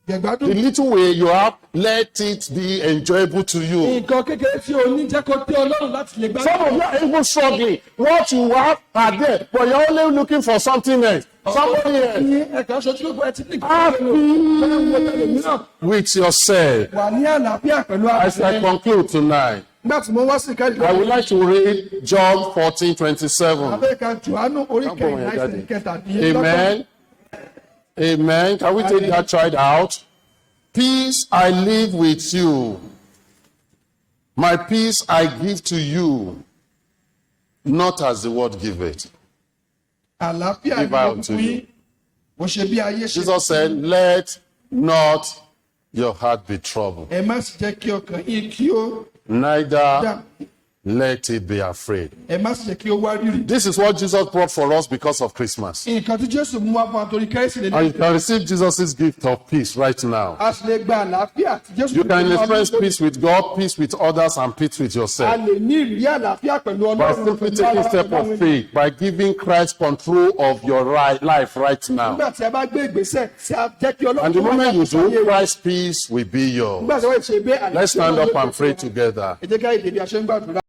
Jẹ̀gbádùn. The little way you have, let it be enjoyable to you. Nǹkan kékeré tí o ní, jẹ́ kó tẹ́ Ọlọ́run láti lè gbádùn. Some of you are even struggling. What you have are there, but you're only looking for something else. Somebody else. Ní ẹ̀ka ṣojú ló ẹ ti ní Have peace with yourself. Wà ní àlàáfíà pẹ̀lú ara As I rẹ. conclude tonight, Nígbà tí mo wá sí ìkẹyìn, I would like to read John 14:27. Abẹ́ka Jòhánù orí kẹrìnlá ẹsẹ̀ kẹtàdínlọ́gbọ̀n. Amen. Amen. Can we take that child out? Peace I live with you. My peace I give to you, not as the world giveth. Àlàáfíà Give ni I mo unto fún you. yín. Mo ṣe bí ayé ṣe. Jesus said, "Let not your heart be troubled, Ẹ má sì jẹ́ kí ọkàn yín kí ó neither dà. let it be afraid." Ẹ má sì jẹ́ kí ó wá rírì. This is what Jesus brought for us because of Christmas. Nǹkan tí Jésù mú wá fún wa torí Kérésì lè And you can receive Jesus' gift of peace right now. A sì lè gba àlàáfíà tí Jésù You can mú wá experience fún wa. peace with God, peace with others, and peace with A yourself. lè ní ìrírí àlàáfíà pẹ̀lú By Ọlọ́run. simply Pẹ̀lú taking ara step pẹ̀lú àwọn of ènìyàn. faith, by giving Christ control of your life right now. Nígbà tí a bá gbé ìgbésẹ̀ tí a jẹ́ kí Ọlọ́run And the tó wà moment you láti ayé do, wa. Christ's peace will be yours. Nígbà tí wọ́n ṣe bẹ́ẹ̀, Let's stand àlàáfíà up yóò and pray jẹ́ tiwa. together. Ẹ jẹ́ ká ìdè bí a ṣe ń gbàdúrà.